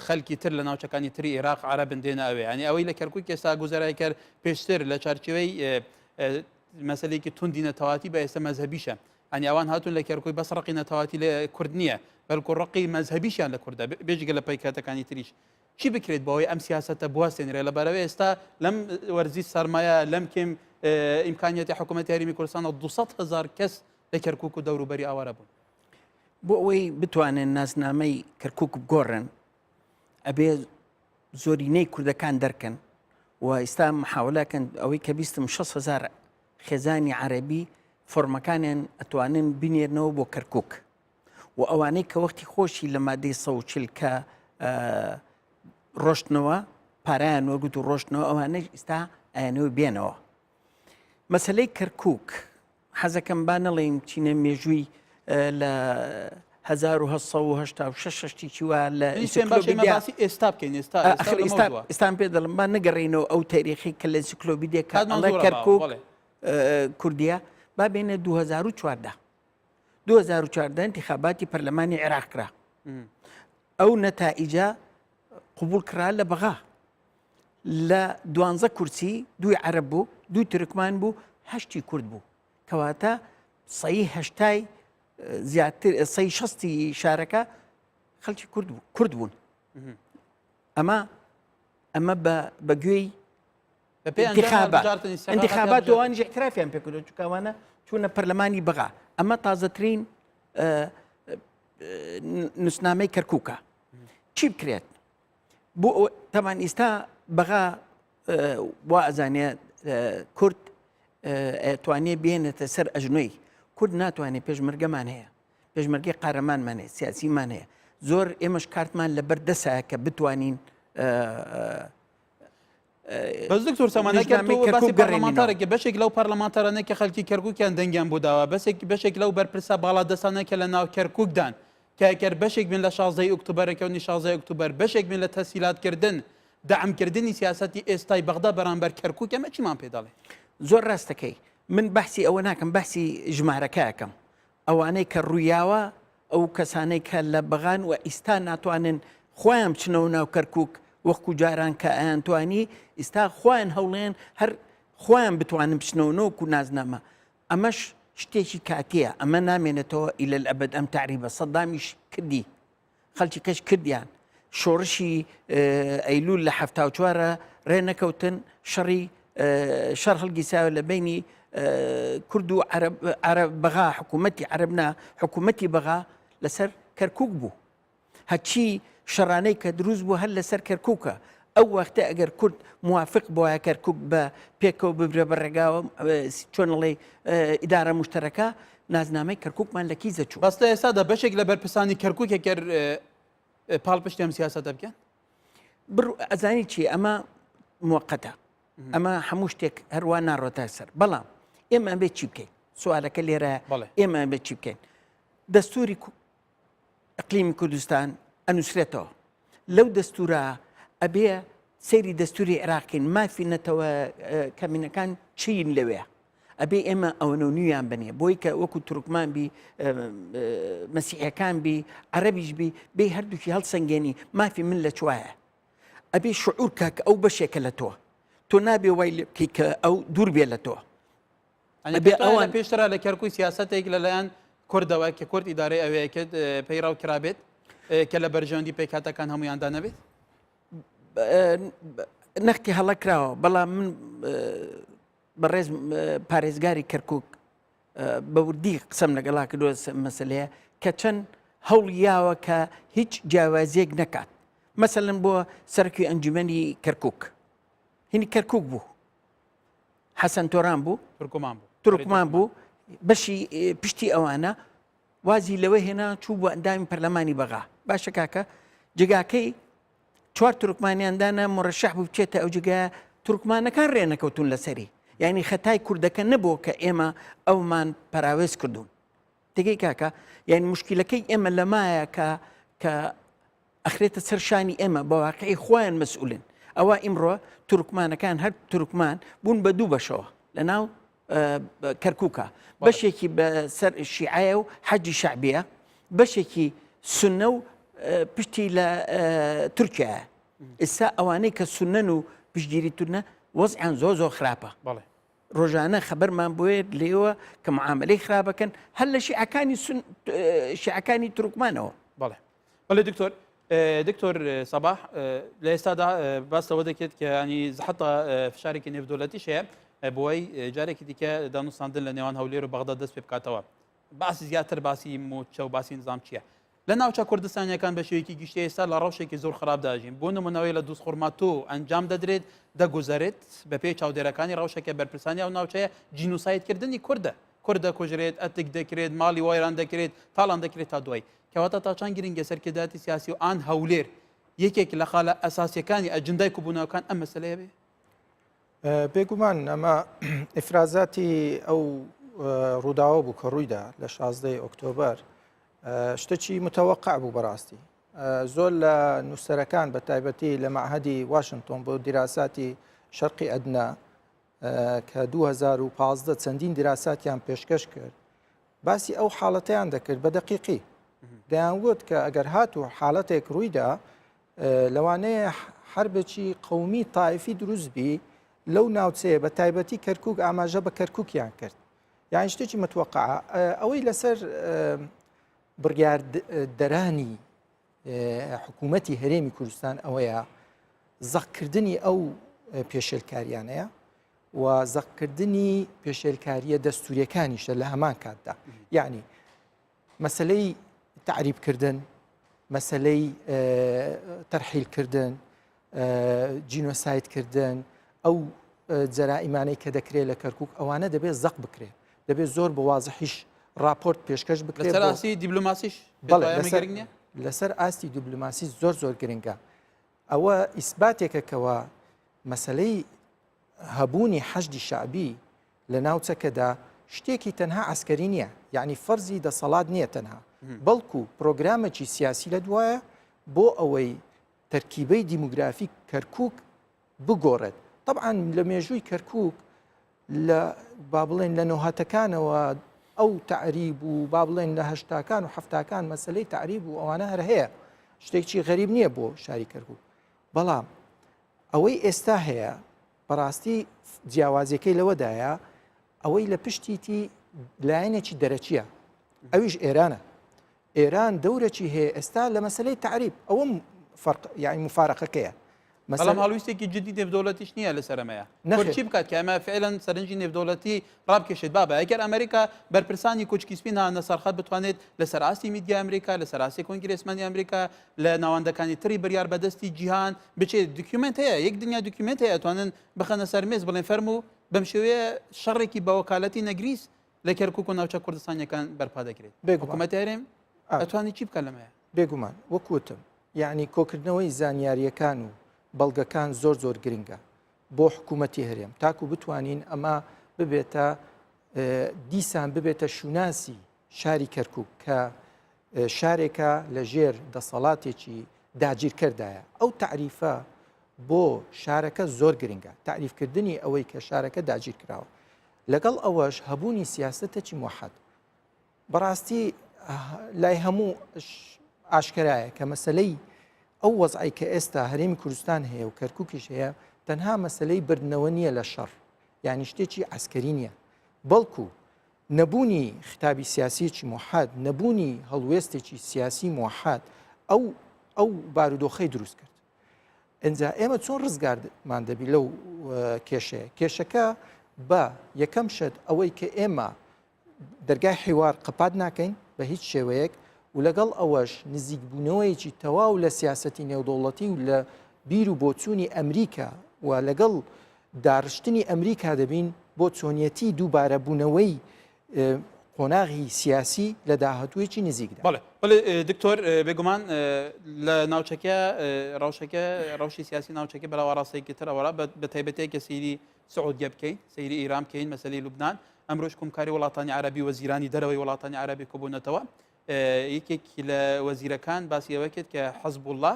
خەلکی تر لە ناوچەکانی تری عێراق عەرەبن دێنە ئەوێ ینی ئەوەی لە کەرکوک ئێستا گوزەرای کرد پێشتر لە چارچێوەی مەسلێکی توندی نەتەواتی بە ئێستا مەزهبیشە ئەنی ئەوان هاتوون لە کەرکوی بەس ڕقی نەتەواتی لە کورد نییە بەڵکو ڕقی مەزهبیشیان لە کوردە بێجگە لە پەیکاتەکانی تریش چی بکرێت بۆی ئەم سیاستە بوەستێنرێ لە بەرەوە ئێستا لەم وەرزی سەرمایە لەم کێم ئیمکانیەتی حکوومەت هەرێمی کوردستانە 200 هزار کەس لە کەرکک و دەوروبەری ئاوارە بوون. بۆ ئەوەی بتوانن نازنامەی کەرکک بگۆڕن ئەبێ زۆرینەی کوردەکان دەرکەن و ئێستا محاولەکەن ئەوەی کە بیستم 600هزار خێزانی عەربی فۆرمەکانیان ئەتوانن بنێرنەوە بۆ کەرکک و ئەوانەی کە وەختی خۆشی لە مادەی 140 کە ڕۆشتنەوە پارایان وەرگوت و ڕۆشتنەوە ئەوانەش ئستا ئەیانەوە بێنەوە مەسلەی کەرکک. حەزەکەم با نەڵێین بچینە مێژووی لە 1986 شتێکی وا لە ئینسیکلۆپیدیا باسی ئێستا بکەین ئێستا ئەخر ئێستا ئێستان پێ دەڵم با نەگەڕێینەوە ئەو تاریخی کە لە ئینسیکلۆپیدیا کە ئەڵێ کەرکوک کوردیە با بێنە 2014 2014 انتخاباتی پەرلەمانی عێراق کرا ئەو نەتائیجە قبول کرا لە بەغا لە دوانزە کورسی دووی عەرەب بوو دووی تورکمان بوو هەشتی کورد بوو کەواتە سەی هەشتای زیاتر سەی شەستی شارەکە خەڵکی کورد بوو کورد بوون ئەمە ئەمە بە گوێی انتخابات ئەوانیش اعترافیان پێکردو چکاوانە چوونە پەرلەمانی بەغا ئەمە تازەترین نووسنامەی کەرکووکە چی بکرێت بۆ تەمان ئیستا بەغا وا ئەزانێ کورد توانێ بێنێتە سەر ئەژنۆی کورد ناتوانێت پێشمەرگەمان هەیە پێشمەرگەی قارەمانمان هەیە سیاسیمان هەیە زۆر ئێمەش کارتمان لەبەر دەسایە کە بتوانین بەس دکتۆر سامان ئەگەر تۆ باسی پەرلەمانتارێکی بەشێک لەو پەرلەمانتارانە کە خەڵکی کەرکوکیان دەنگیان بۆ داوە بەسێک بەشێک لەو بەرپرسە باڵا دەستانە کە لە ناو کەرکوکدان کە ئەگەر بەشێک بن لە 16 ئۆکتۆبەر ڕێکەوتنی 16 ئۆکتۆبەر بەشێک بن لە تەسهیلاتکردن دەعمکردنی سیاسەتی ئێستای بەغدا بەرامبەر کەرکوک ئەمە چیمان پێ دەڵێ؟ زۆر ڕاستەکەی من بەحسی ئەوە ناکەم بەحسی ژمارەکە ئەکەم ئەوانەی کە ڕوویاوە ئەو کەسانەی کە لە بەغان و ئیستا ناتوانن خۆیان بچنەوە ناو کەرکک وەکو جاران کە ئەیانتوانی ئیستا خۆیان هەوڵێن هەر خۆیان بتوانن بچنەوە نۆکو نازنامە ئەمەش شتێکی کاتیە ئەمە نامێنێتەوە ئیلە ئەبد ئەم تەعریبە سەدامیش کردی خەڵکی کەش کردیان شۆڕشی ئەیلول لە 74 ڕێ نەکەوتن شەڕی شەڕ هەڵگیساوە لە بینی کورد و عەرەب بەغا حکوومەتی عەرەب نا حکوومەتی بەغا لەسەر کەرکک بوو هەرچی شەڕانەی کە دروست بوو هەر لەسەر کەرکوکە، ئەو وەختە ئەگەر کورد موافق بوایە کەرکوک بە پێکەوە ببرێ بە ڕێگاوە چۆن ئەڵێی ئیدارە موشتەرەکە نازنامەی کەرکوکمان لە کیس دەچوو. بەس لە ئێستادا بەشێک لە بەرپرسانی کەرکوک ئەگەر پاڵپشتی ئەم سیاسەتە بکەن؟ بڕ ئەزانی چی ئەمە موەقەتە ئەمە هەموو شتێک هەروا ناڕۆتە سەر بەڵام ئێمە ئەبێ چی بکەین سوالەکە لێرە ئێمە ئەبێ چی بکەین دەستوری ئیقلیمی کوردستان ئەنووسرێتەوە لەو دەستورە ئەبێ سەیری دەستوری عێراقین مافی نەتەوە کەمینەکان چین لەوێ ئەبێ ئێمە ئەوەنە نویان بنێ بۆی کە وەکو تورکمان بی مەسیحەکان بی عەربیش بی بێ هەردووکی هەڵسەنگێنی مافی من لە چوایە ئەبێ شعور کە کە ئەو بەشێکە لە تۆ تۆ نابێ وای لێ بکەی کە ئەو دوور بێ لە تۆ ئەبێ ئەوان پێشترا لە کەرکووی سیاسەتێک لەلایەن کوردەوە کە کورد ئیدارەی ئەوەیە کرد پەیڕەو کرابێت کە لە بەرژەوەندی پێکهاتەکان هەمویاندا نەبێت نەختی هەڵە کراوە بەڵام من بەڕێز پارێزگاری کەرکک بە وردی قسەم لەگەڵا کردووە مەسلەیە کە چەند هەوڵ یاوە کە هیچ جیاوازیەک نەکات مەسەلەن بۆ سەرکی ئەنجومەنی کەرکک هینی کەرکک بوو حەسەن تۆران بوو تورکمان بوو تورکمان بوو بەشی پشتی ئەوانە وازی لەوە هێنا چوو بۆ ئەندامی پەرلەمانی بەغا باشە کاکە جێگاکەی چوار تورکمانیان دانا مرەشەح بوو بچێتە ئەو جێگا تورکمانەکان ڕێ نەکەوتون لەسەری یعنی خەتای کوردەکە نەبوو کە ئێمە ئەومان پەراوێز کردوون تێگەی کاکە یعنی مشکلەکەی ئێمە لەمایە کە کە ئەخرێتە سەر شانی ئێمە بە واقعی خۆیان مەسئولن ئەوە ئیمڕۆ تورکمانەکان هەر تورکمان بوون بە دوو بەشەوە لە ناو کەرکووکە بەشێکی بە سەر شیعەیە و حەجی شعبیە بەشێکی سنە و پشتی لە تورکیا ئێستا ئەوانەی کە سنەن و پشتگیری تورنە وەزعیان زۆر زۆر خراپە بەڵێ ڕۆژانە خەبەرمان بۆیە لێوە کە معاملەی خراپەکەن هەر لە شیعەکانی شیعەکانی تورکمانەوە بەڵێ بەڵێ دکتۆر دکتۆر سەباح لە ئێستادا باس لەوە دەکرێت کە ینی حتا فشارێکی نێودەوڵەتیش هەیە بۆی جارێکی دیکە دانوستاندن لە نێوان هەولێر و بەغدا دەست پێ بکاتەوە باسی زیاتر باسی موچە و باسی نظام چییە لە ناوچە کوردستانیەکان بە شێوەیەکی گشتی ئێستا لە ڕەوشێکی زۆر خراپدا ژین بۆ نمونەوەی لە دووسخورماتوو ئەنجام دەدرێت دەگوزارێت بەپێی چاودێرەکانی ڕەوشەکە بەرپرسانی ئەو ناوچەیە جینوسایدکردنی کوردە کورد دەکوژرێت، ئەتک دەکرێت، ماڵی وێران دەکرێت، تاڵان دەکرێت تا دوایی. کەواتە تا چەند گرنگە سەرکردایەتی سیاسی و ئان هەولێر یەکێک لە خاڵە ئەساسیەکانی ئەجندای کوبوونەوەکان ئەم مەسەلەیە بێ؟ بێگومان ئەمە ئیفرازاتی ئەو ڕووداوە بوو کە ڕوویدا لە 16 ئۆکتۆبەر شتێکی متەوەقع بوو بەڕاستی زۆر لە نووسەرەکان بە تایبەتی لە مەعهەدی واشنتۆن بۆ دیراساتی شەرقی ئەدنا کە 2015 چەندین دیراساتیان پێشکەش کرد باسی ئەو حاڵەتیان دەکرد بە دەقیقی دەیانگوت کە ئەگەر هات و حاڵەتێک ڕوویدا لەوانەیە حربێکی قومی تایفی دروست بی لەو ناوچەیە بە تایبەتی کەرکک ئاماژە بە کەرککیان کرد یان شتێکی متوەقع ئەوەی لەسەر بڕیاردەرانی حکوومەتی هەرێمی کوردستان ئەوەیە زەقکردنی ئەو پێشێلکاریانەیە و زەقکردنی پێشێلکاریە دەستوریەکانیشە لە هەمان کاتدا یعنی مەسلەی تعریبکردن مەسلەی تەرحیلکردن جینۆسایدکردن، ئەو جەرائیمانەی کە دەکرێت لە کەرکک ئەوانە دەبێت زەق بکرێت دەبێت زۆر بە وازحیش راپۆرت پێشکەش بکرێت لەسەر ئاستی دیبلۆماسیش لەسەر ئاستی دیبلۆماسی زۆر زۆر گرنگە ئەوە ئیسباتێکە کەەوە مەسلەی هەبوونی حەشدی شعبی لە ناوچەکەدا شتێکی تەنها عسکەری نییە یعنی فەرزی دەسەڵات نییە تەنها بەڵکو پرۆگرامێکی سیاسی لە دوایە بۆ ئەوەی تەرکیبەی دیموگرافی کەرکوک بگۆڕێت طبعا لە مێژووی کەرکوک لە با بڵێن لە نۆهاتەکانەوە ئەو تعریب و با بڵێن لە هەشتاکان و هەفتاکان مەسلەی تعریب و ئەوانە هەر هەیە شتێکی غەریب نییە بۆ شاری کەرکوک بەڵام ئەوەی ئێستا هەیە بەڕاستی جیاوازیەکەی لەوەدایە ئەوەی لە پشتیتی لایەنێکی دەرەکیە ئەویش ئێرانە ئێران دەورەکی هەیە ئێستا لە مەسلەی تعریب ئەوە فەرق یعنی مفارقەکەیە بەڵام هەڵویستێکی جدی نێودەوڵەتیش نییە لەسەر ئەمەیە نەخێر چی بکات کە ئەمە فعلا سەرنجی نێودەوڵەتی ڕابکێشێت بابە ئەگەر ئەمریکا بەرپرسانی کوچکی سپی نانە سەرخەت بتوانێت لەسەر ئاستی میدیا ئەمریکا لەسەر ئاستی کۆنگرێسمانی ئەمریکا لە ناوەندەکانی تری بریار بەدەستی جیهان بچێت document هەیە یەک دنیا document هەیە توانن بخەنە سەر مێز بڵێن فەرموو بەم شێوەیە شەڕێکی بە وەکالەتی نەگریس لە کەرکوک و ناوچە کوردستانیەکان بەرپا دەکرێت حکوومەتی هەرێم ئەتوانێت چی بکە لەمەیە؟ بێگومان وەکوتم یعنی کۆکردنەوەی زانیاریەکان و بەڵگەکان زۆر زۆر گرنگە بۆ حکوومەتی هەرێم تاکو بتوانین ئەمە ببێتە دیسان ببێتە شوناسی شاری کەرکک کە شارێکە لە ژێر دەسەڵاتێکی داگیرکەردایە ئەو تعریفە بۆ شارەکە زۆر گرنگە تعریفکردنی ئەوەی کە شارەکە داگیر کراوە لەگەڵ ئەوەش هەبوونی سیاسەتێکی موحەد بەڕاستی لای هەموو ئاشکرایە کە مەسلەی ئەو وەزعی کە ئێستا هەرێمی کوردستان هەیە و کەرکووکیش هەیە تەنها مەسلەی بردنەوە نییە لە شەڕ یعنی شتێکی عسکەری نییە بەڵکو نەبوونی ختابی سیاسیەکی موحد نەبوونی هەڵوێستێکی سیاسی موحد ئەو ئەو بارودۆخەی دروست کرد ئینجا ئێمە چۆن ڕزگارمان دەبی لەو کێشەیە کێشەکە بە یەکەم شت ئەوەی کە ئێمە دەرگای حیوار قەپات ناکەین بە هیچ شێوەیەک و لەگەڵ ئەوەش نزیکبوونەوەیەکی تەواو لە سیاستی نێودەوڵەتی و لە بیر و بۆچوونی ئەمریکا و لەگەڵ داڕشتنی ئەمریکا دەبین بۆ چۆنیەتی دووبارە بوونەوەی قۆناغی سیاسی لە داهاتوویەکی نزیکدا. بەڵێ بەڵێ دکتۆر بێگومان لە ناوچەکە ڕەوشەکە ڕەوشی سیاسی ناوچەکە بەرەوە ڕاستێکی تر ئەوەرا بە تایبەتەیە کە سەیری سعودیە بکەین سەیری ئیران بکەین مەسەلەی لوبناان ئەمرۆژ کۆمکاری وڵاتانی عربی وەزیرانی دەرەوەی وڵاتانی عربی کۆبوونەتەوە یەکێک لە وەزیرەکان باسی ئەوە کرد کە حەزبوڵڵا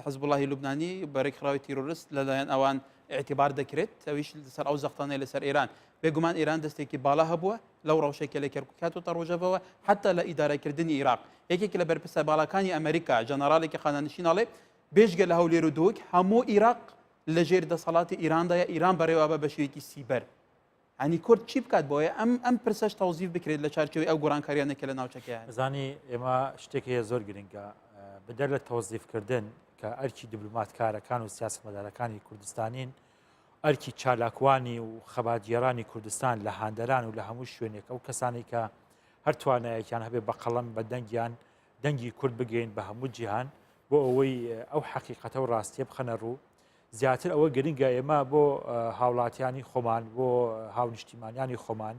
حزبوڵڵاهی لوبنانی بە رێکخراوی تیرۆرست لەلایەن ئەوان ئیعتیبار دەکرێت، ئەویش لەسەر ئەو زەختانەی لەسەر ئێران. بێگومان ئێران دەستێکی باڵا هەبووە لەو ڕەوشەی کە لە کەرکوک هاتۆتە ڕۆژەڤەوە، حەتا لە ئیدارەکردنی ئیراق. یەکێک لە بەرپرسە باڵاکانی ئەمریکا، ژەنەراڵێکی خانەنشین ئەڵێ، بێجگە لە هەولێر و دهۆک، هەموو ئیراق لەژێر دەسەڵاتی ئیراندایە، ئیران بەڕێوە ئەبا بە شێوەیەکی سیبەر. یانی کورد چی بکات بۆیە ئەم ئەم پرسەش تەوزیف بکرێت لە چارچێوەی ئەو گۆڕانکاریانە کە لە ناوچەکە هەن؟ زانی ئێمە شتێک هەیە زۆر گرنگە بەدەر لە تەوزیفکردن کە ئەرکی دیبلوماتکارەکان و سیاسەتمەدارەکانی کوردستانین ئەرکی چالاکوانی و خەباتگێرانی کوردستان لە هاندەران و لە هەموو شوێنێک ئەو کەسانی کە هەر توانایەکیان هەبێ بە قەڵەم بە دەنگیان دەنگی کورد بگەین بە هەموو جیهان بۆ ئەوەی ئەو حەقیقەتە و ڕاستیە بخەنە ڕوو زیاتر ئەوە گرنگە ئێمە بۆ هاوڵاتیانی خۆمان بۆ هاونیشتیمانیانی خۆمان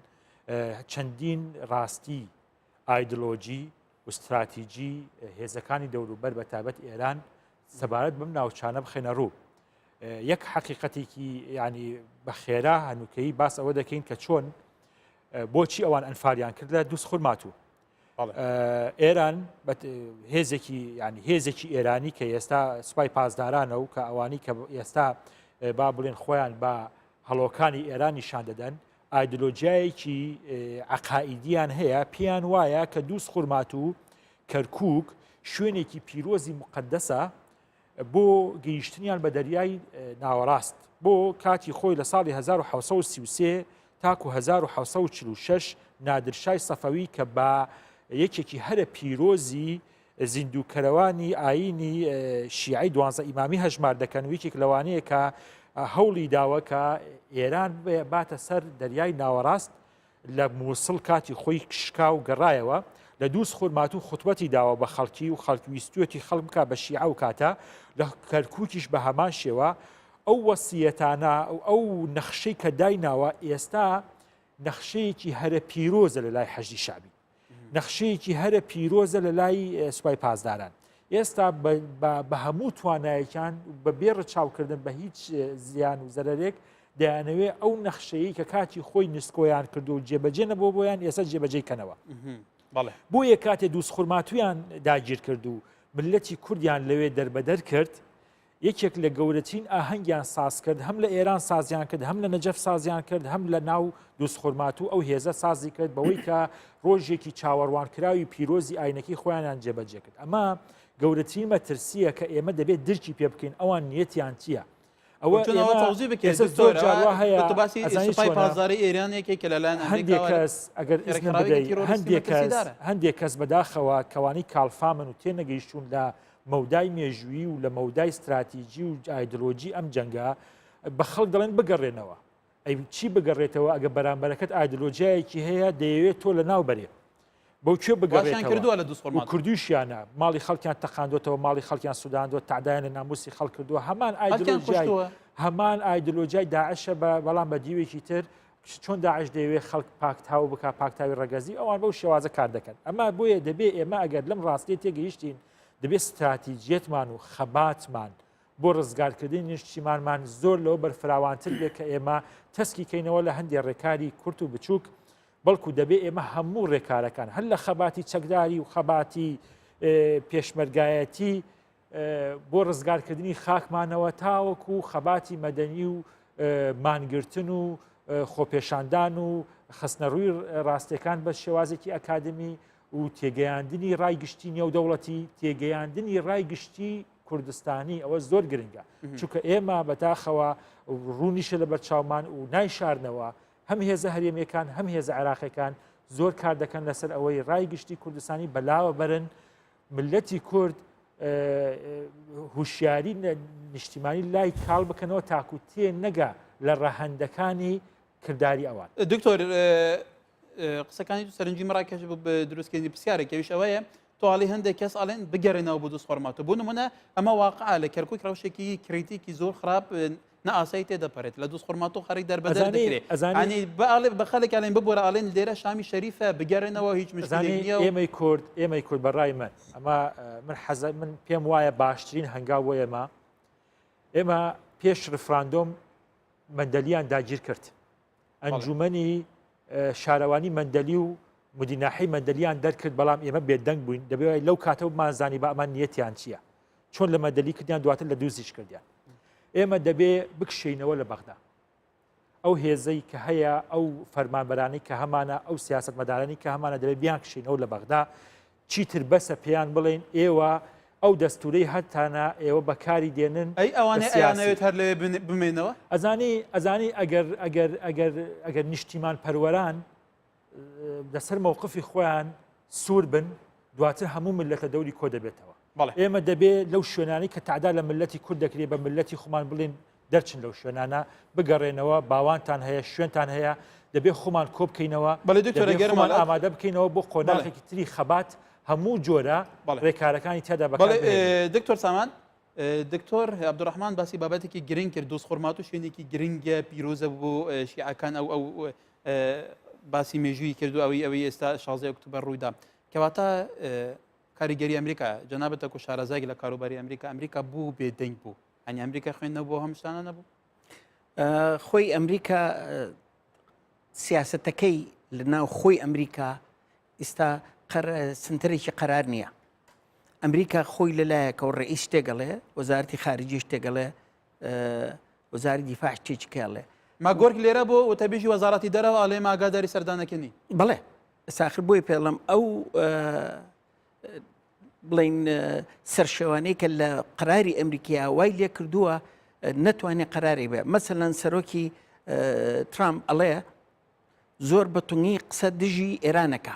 چەندین ڕاستی ئایدلۆجی و استراتیجی هێزەکانی دەوروبەر بە تابەت ئێران سەبارەت بەم ناوچانە بخێنە ڕوو یەک حقیقەتێکی ینی بە خێرا هەنووکەی باس ئەوە دەکەین کە چۆن. بۆچی ئەوان ئەنفالیان کرد لە دووس خورماتوو ئێران هێزێکی ینی هێزێکی ئێرانی کە ئێستا سوپای پاسدارانە و کە ئەوانی کە ئێستا با بڵێن خۆیان بە هەڵۆکانی ئێران نیشان دەدەن ئایدلۆجیایەکی عقائیدیان هەیە پێیان وایە کە دووس خورمات و کەرکک شوێنێکی پیرۆزی مقدەسە بۆ گەیشتنیان بە دەریای ناوەڕاست بۆ کاتی خۆی لە ساڵی 1933 تاکو 1946 نادرشای سەفەوی کە بە یەکێکی هەرە پیرۆزی زیندووکەرەوانی ئایینی شیعەی دوانزە ئیمامی هەژمار دەکەن و یەکێک لەوانەیە کە هەوڵی داوە کە ئێران باتە سەر دەریای ناوەڕاست لە مووسڵ کاتی خۆی شکا و گەڕایەوە لە دووز خورماتوو خوتبەتی داوە بە خەڵکی و خەڵک ویستویەتی خەڵک بکا بە شیعە و کاتە لە کەرکووکیش بە هەمان شێوە ئەو وەسیەتانە و ئەو نەخشەی کە دایناوە ئێستا نەخشەیەکی هەرە پیرۆزە لە لای حەشدی شەعبی. نەخشەیەکی هەرە پیرۆزە لە لای سوپای پاسداران ئێستا بە هەموو توانایەکیان بە بێ ڕچاوکردن بە هیچ زیان و زەرەرێک دەیانەوێ ئەو نەخشەیە کە کاتی خۆی نسکۆیان کردو و جێبەجێ نەبوو بۆیان ئێستا جێبەجێ کەنەوە بۆیە کاتێ دووس خورماتویان داگیر کرد و ملەتی کوردیان لەوێ دەربەدەر کرد یەکێک لە گەورەترین ئاهەنگیان ساز کرد، هەم لە ئێران سازیان کرد، هەم لە نەجەف سازیان کرد، هەم لە ناو دووزخورماتوو ئەو هێزە سازی کرد بەوەی کە ڕۆژێکی چاوەڕوانکراوی پیرۆزی ئاینەکەی خۆیانیان جێبەجێ کرد. ئەمە گەورەترین مەترسییە کە ئێمە دەبێت درکی پێ بکەین ئەوان نیەتیان چییە. ئەوە چۆن ئەوە تەوزی بکەیت ئێستا زۆر جار وا هەیە تۆ باسی ئەزانی سوپای چۆنە؟ پاسداری ئێران یەکێک کە لەلایەن هەندێک ئەمریکاوە کەس ئەگەر ئیزنم ڕێکخراوێکی بدەی تیرۆریستی هەندێک کەس مەترسیدارە. هەندێک کەس بەداخەوە کەوانی کاڵفامن و تێنەگەیشتوون لە مەودای مێژوویی و لە مەودای ستراتیجی و ئایدلۆجی ئەم جەنگە بە خەڵک دەڵێن بگەڕێنەوە ئەی چی بگەڕێتەوە ئەگە بەرامبەرەکەت ئایدلۆجیایەکی هەیە دەیەوێت تۆ لە ناو بەرێ بەو کوێ بگەڕێتەوە کردووە لە دووسخۆ کوردیشیانە ماڵی خەڵکیان تەقاندۆتەوە ماڵی خەڵکیان سوداندوە تادایان لە ناموسی خەڵک کردووە هەمان ئایدلۆجیای هەمان ئایدلۆجیای داعشە بە بەڵام بە دیوێکی تر چۆن داعش دەیەوێت خەڵک پاکتاو بکا پاکتاوی ڕەگەزی ئەوان بەو شێوازە کار دەکەن ئەمە بۆیە دەبێ ئێمە ئەگەر لەم ڕاستیە تێگەیشتین دەبێت ستراتیجیەتمان و خەباتمان بۆ ڕزگارکردنی نیشتیمانمان زۆر لەوە بەرفراوانتر بێت کە ئێمە تەسکی کەینەوە لە هەندێک ڕێکاری کورت و بچووک بەڵکو دەبێ ئێمە هەموو ڕێکارەکان هەر لە خەباتی چەکداری و خەباتی پێشمەرگایەتی بۆ ڕزگارکردنی خاکمانەوە تاوەکو خەباتی مەدەنی و مانگرتن و خۆپێشاندان و خستنەڕووی ڕاستیەکان بە شێوازێکی ئەکادمی و تێگەیاندنی ڕای گشتی نێودەوڵەتی تێگەیاندنی ڕای گشتی کوردستانی ئەوە زۆر گرنگە چونکە ئێمە بەداخەوە ڕوونیشە لە بەرچاومان و نایشارنەوە هەم هێزە هەرێمیەکان هەم هێزە عێراقیەکان زۆر کار دەکەن لەسەر ئەوەی ڕای گشتی کوردستانی بەلاوە بەرن ملەتی کورد هوشیاری نیشتیمانی لای کاڵ بکەنەوە تاکو تێ نەگا لە ڕەهەندەکانی کرداری ئەوان. دکتۆر قسەکانی تو سەرنجی من ڕاکێش بوو بە دروستکردنی پرسیارێک ئەویش ئەوەیە تۆ ئەڵێی هەندێک کەس ئەڵێن بگەڕێنەوە بۆ دووزخورماتوو بۆ نمونە ئەمە واقعە لە کەرکوک ڕەوشێکی کریتیکی زۆر خراپ نائاسایی تێدەپەرێت لە دووزخورماتوو خەریک دەربەدەر دەکرێ ئەزانی بە ئەڵێ بە خەڵک ئەڵێن ببورە ئەڵێن لێرە شامی شەریفە بگەڕێنەوە هیچ مشکلێک نییە ئێمەی کورد ئێمەی کورد بە ڕای من ئەمە من حەزە من پێم وایە باشترین هەنگاو بۆ ئێمە ئێمە پێش ڕفراندۆم مەندەلیان داگیر کرد ئەنجومەنی شارەوانی مەندەلی و مدیناحی مەندەلیان دەرکرد بەڵام ئێمە بێدەنگ بووین دەبێت لەو کاتەوە بمانزانی بە ئەمان نیەتیان چییە چۆن لە مەدەلی کردیان دواتر لە دووزیش کردیان ئێمە دەبێ بکشینەوە لە بەغدا ئەو هێزەی کە هەیە ئەو فەرمانبەرانی کە هەمانە ئەو سیاست مەدارانی کە هەمانە دەبێت بیان کشینەوە لە بەغدا چیتر بەسە پێیان بڵێن ئێوە ئەو دەستورەی هەتانە ئێوە بەکاری دێنن ئەی ئەوانەی ئەیانەوێت هەر لەوێ بمێنەوە ئەزانی ئەزانی ئەگەر ئەگەر ئەگەر ئەگەر نیشتیمان پەروەران لەسەر مەوقفی خۆیان سوور بن دواتر هەموو ملەتە دەوری کۆ دەبێتەوە ئێمە دەبێ لەو شوێنانی کە تعدا لە ملەتی کورد دەکرێت بە ملەتی خۆمان بڵێن دەرچن لەو شوێنانە بگەڕێنەوە باوانتان هەیە شوێنتان هەیە دەبێ خۆمان کۆ بکەینەوە بەڵێ دکتۆر گەرمان ئامادە بکەینەوە بۆ قۆناغێکی تری خەبات هەموو جۆرە ڕێکارەکانی تێدا بەڵێ دکتۆر سامان دکتۆر عبدالرحمن باسی بابەتێکی گرنگ کرد دوست خورماتوو شوێنێکی گرنگە پیرۆزە بۆ شیعەکان ئەو ئەو باسی مێژووی کرد و ئەوەی ئەوەی ئێستا 16 ئۆکتۆبەر ڕوویدا کەواتە کاریگەری ئەمریکا جەنابەتە کو شارەزایەک لە کاروباری ئەمریکا ئەمریکا بوو بێدەنگ بوو ئەنی ئەمریکا خوێندنەوە بۆ هەم شتانە نەبوو خۆی ئەمریکا سیاستەکەی. لە ناو خۆی ئەمریکا ئیستا سنتەرێکی قەرار نییە. ئەمریکا خۆی لەلایەکەوە ڕئیس شتێک ئەڵێ، وەزارەتی خارجی شتێک ئەڵێ، وەزاری دیفاع شتێکی کە ئەڵێ. ماگۆرک لێرە بۆ وتەبێژی وەزارەتی دەرەوە ئەڵێ ئێمە ئاگاداری سەردانەکە نین. بەڵێ ساخر بۆی پێڵم ئەو بڵین سەرشێوانەی کە لە قراری ئەمریکیا وای لێ کردووە نەتوانێت قراری بێ مەسەلەن سەرۆکی ترامپ ئەڵێ زۆر بە تونی قسە دژی ئێرانەکە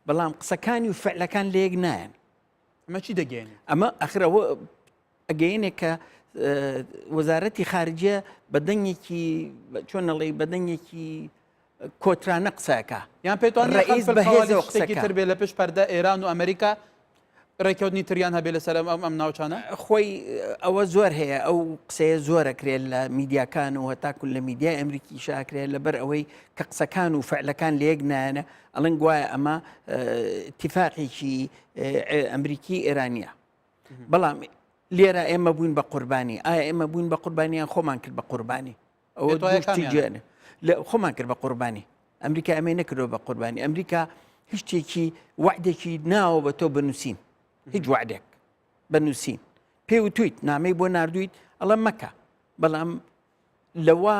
بەڵام قسەکانی و فعلەکان لەیەک نایەن. ئەمە چی دەگەێنێ؟ ئەمە ئەخرەوە ئەگەیەنێ کە وەزارەتی خارجیە بە دەنگێکی چۆن نەڵێی بە دەنگێکی کۆترانە قسەکە یان پێتوان ڕئیس بەهێزەوە قسەکی تر بێ لە پشت پەردە ئێران و ئەمریکا ڕێککەوتنی تریان هەبێ لەسەر ئەم ئەم ناوچانە؟ خۆی ئەوە زۆر هەیە ئەو قسەیە زۆرەکرێت لە میدیاکان و هەتاکو لە میدیای ئەمریکی شاکرێت لەبەر ئەوەی کە قسەکان و فعلەکان لەیەک نایەنە ئەڵێن گوایە ئەمە تیفاقێکی ئەمریکی ئێرانیە بەڵام لێرە ئێمە بووین بە قوربانی ئایا ئێمە بووین بە قوربانیان خۆمان کرد بە قوربانی ئەوە جوێنە لە خۆمان کرد بە قوربانی ئەمریکا ئەمەی نەکردەوە بە قوربانی ئەمریکا هیچ شتێکی وعدێکی ناوە بە تۆ بنووسین هیچ وعدێک بەنووسین پێ وتویت نامەی بۆ نردویت ئەڵە مەکە بەڵام لەوە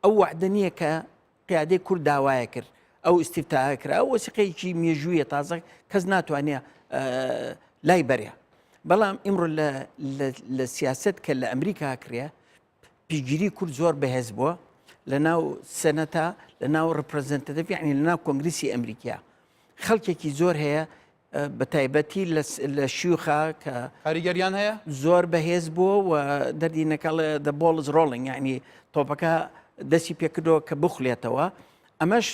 ئەو وعدە نییە کە قیادەی کورد داوایە کرد ئەو ئیستیفتاە کرا ئەو وەسیقەیەکی مێژوویە تازە کەس ناتوانێ لای بەرێ بەڵام ئیمڕۆ لە سیاست کە لە ئەمریکا کرێ پشتگیری کورد زۆر بەهێز بووە لە ناو سەنەتا لە ناو representative یعنی لە ناو کۆنگرسی ئەمریکا خەڵکێکی زۆر هەیە بە تایبەتی لە شیوخا کە کاریگەریان هەیە زۆر بەهێز بووە و دەردی نەکەڵێ the ball is rolling یعنی تۆپەکە دەستی پێکردەوە کە بخولێتەوە ئەمەش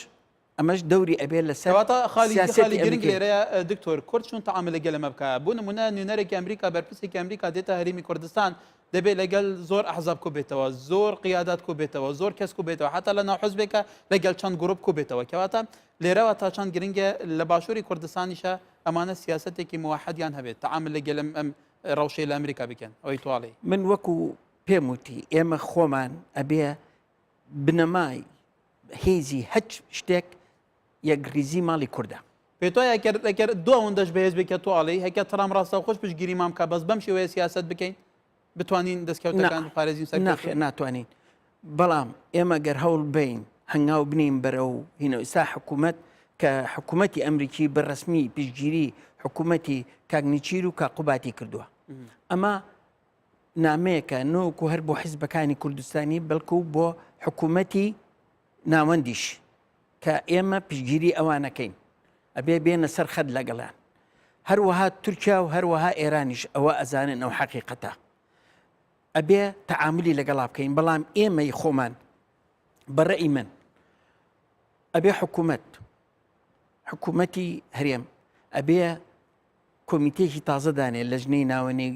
ئەمەش دەوری ئەبێ لەسەر کەواتە خالی سیاسەتی خالی گرنگ ئەمریکی. لێرەیە دکتۆر کورد چۆن تەعامل لەگەل ئەمە بکا بۆ نمونە نوێنەرێکی ئەمریکا بەرپرسێکی ئەمریکا دێتە هەرێمی کوردستان دەبێت لەگەل زۆر ئەحزاب کۆبێتەوە زۆر قیادات کۆبێتەوە زۆر کەس کۆبێتەوە حتا لە ناو حزبێکە لەگەل چەند گروپ کۆبێتەوە کەواتە لێرەوە تا چەند گرنگە لە باشووری کوردستانیشە ئەمانە سیاسەتێکی موحدیان هەبێت تەعامل لەگەل ئەم ڕەوشەی لە ئەمریکا بکەن ئەوەی تواڵی من وەکو پێم وتی ئێمە خۆمان ئەبێ بنەمای هێزی هەچ شتێک یەکریزی ماڵی کوردە. پێت وایە ئەگەر ئەگەر دوو ئەوەندەش بەهێز بێت کە تۆ ئەڵێی هەکە ترامپ ڕاستەوخۆش پشتگیریمان بکات بەس بەم شێوەیە سیاسەت بکەین بتوانین دەستکەوتەکان بپارێزین سەرکەوتوو ناخێر ناتوانین بەڵام ئێمە گەر هەوڵ بین هەنگاو بنین بەرەو هینە ئیستا حکوومەت کە حکوومەتی ئەمریکی بە ڕسمی پشتگیری حکوومەتی کاک نیچیر و کاک قوباتی کردووە ئەمە نامەیەکە نەوەکو هەر بۆ حیزبەکانی کوردستانی بەڵکو بۆ حکوومەتی ناوەندیش کە ئێمە پشتگیری ئەوانەکەین ئەبێ بێنە سەر خەت لەگەڵیان هەروەها تورکیا و هەروەها ئێرانیش ئەوە ئەزانن ئەو حەقیقەتە ئەبێ تەعاملی لەگەڵا بکەین بەڵام ئێمەی خۆمان بەڕێی من ئەبێ حکوومەت حکوومەتی هەرێم ئەبێ کۆمیتەیەکی تازە دانێ لەجنەی ناوەنی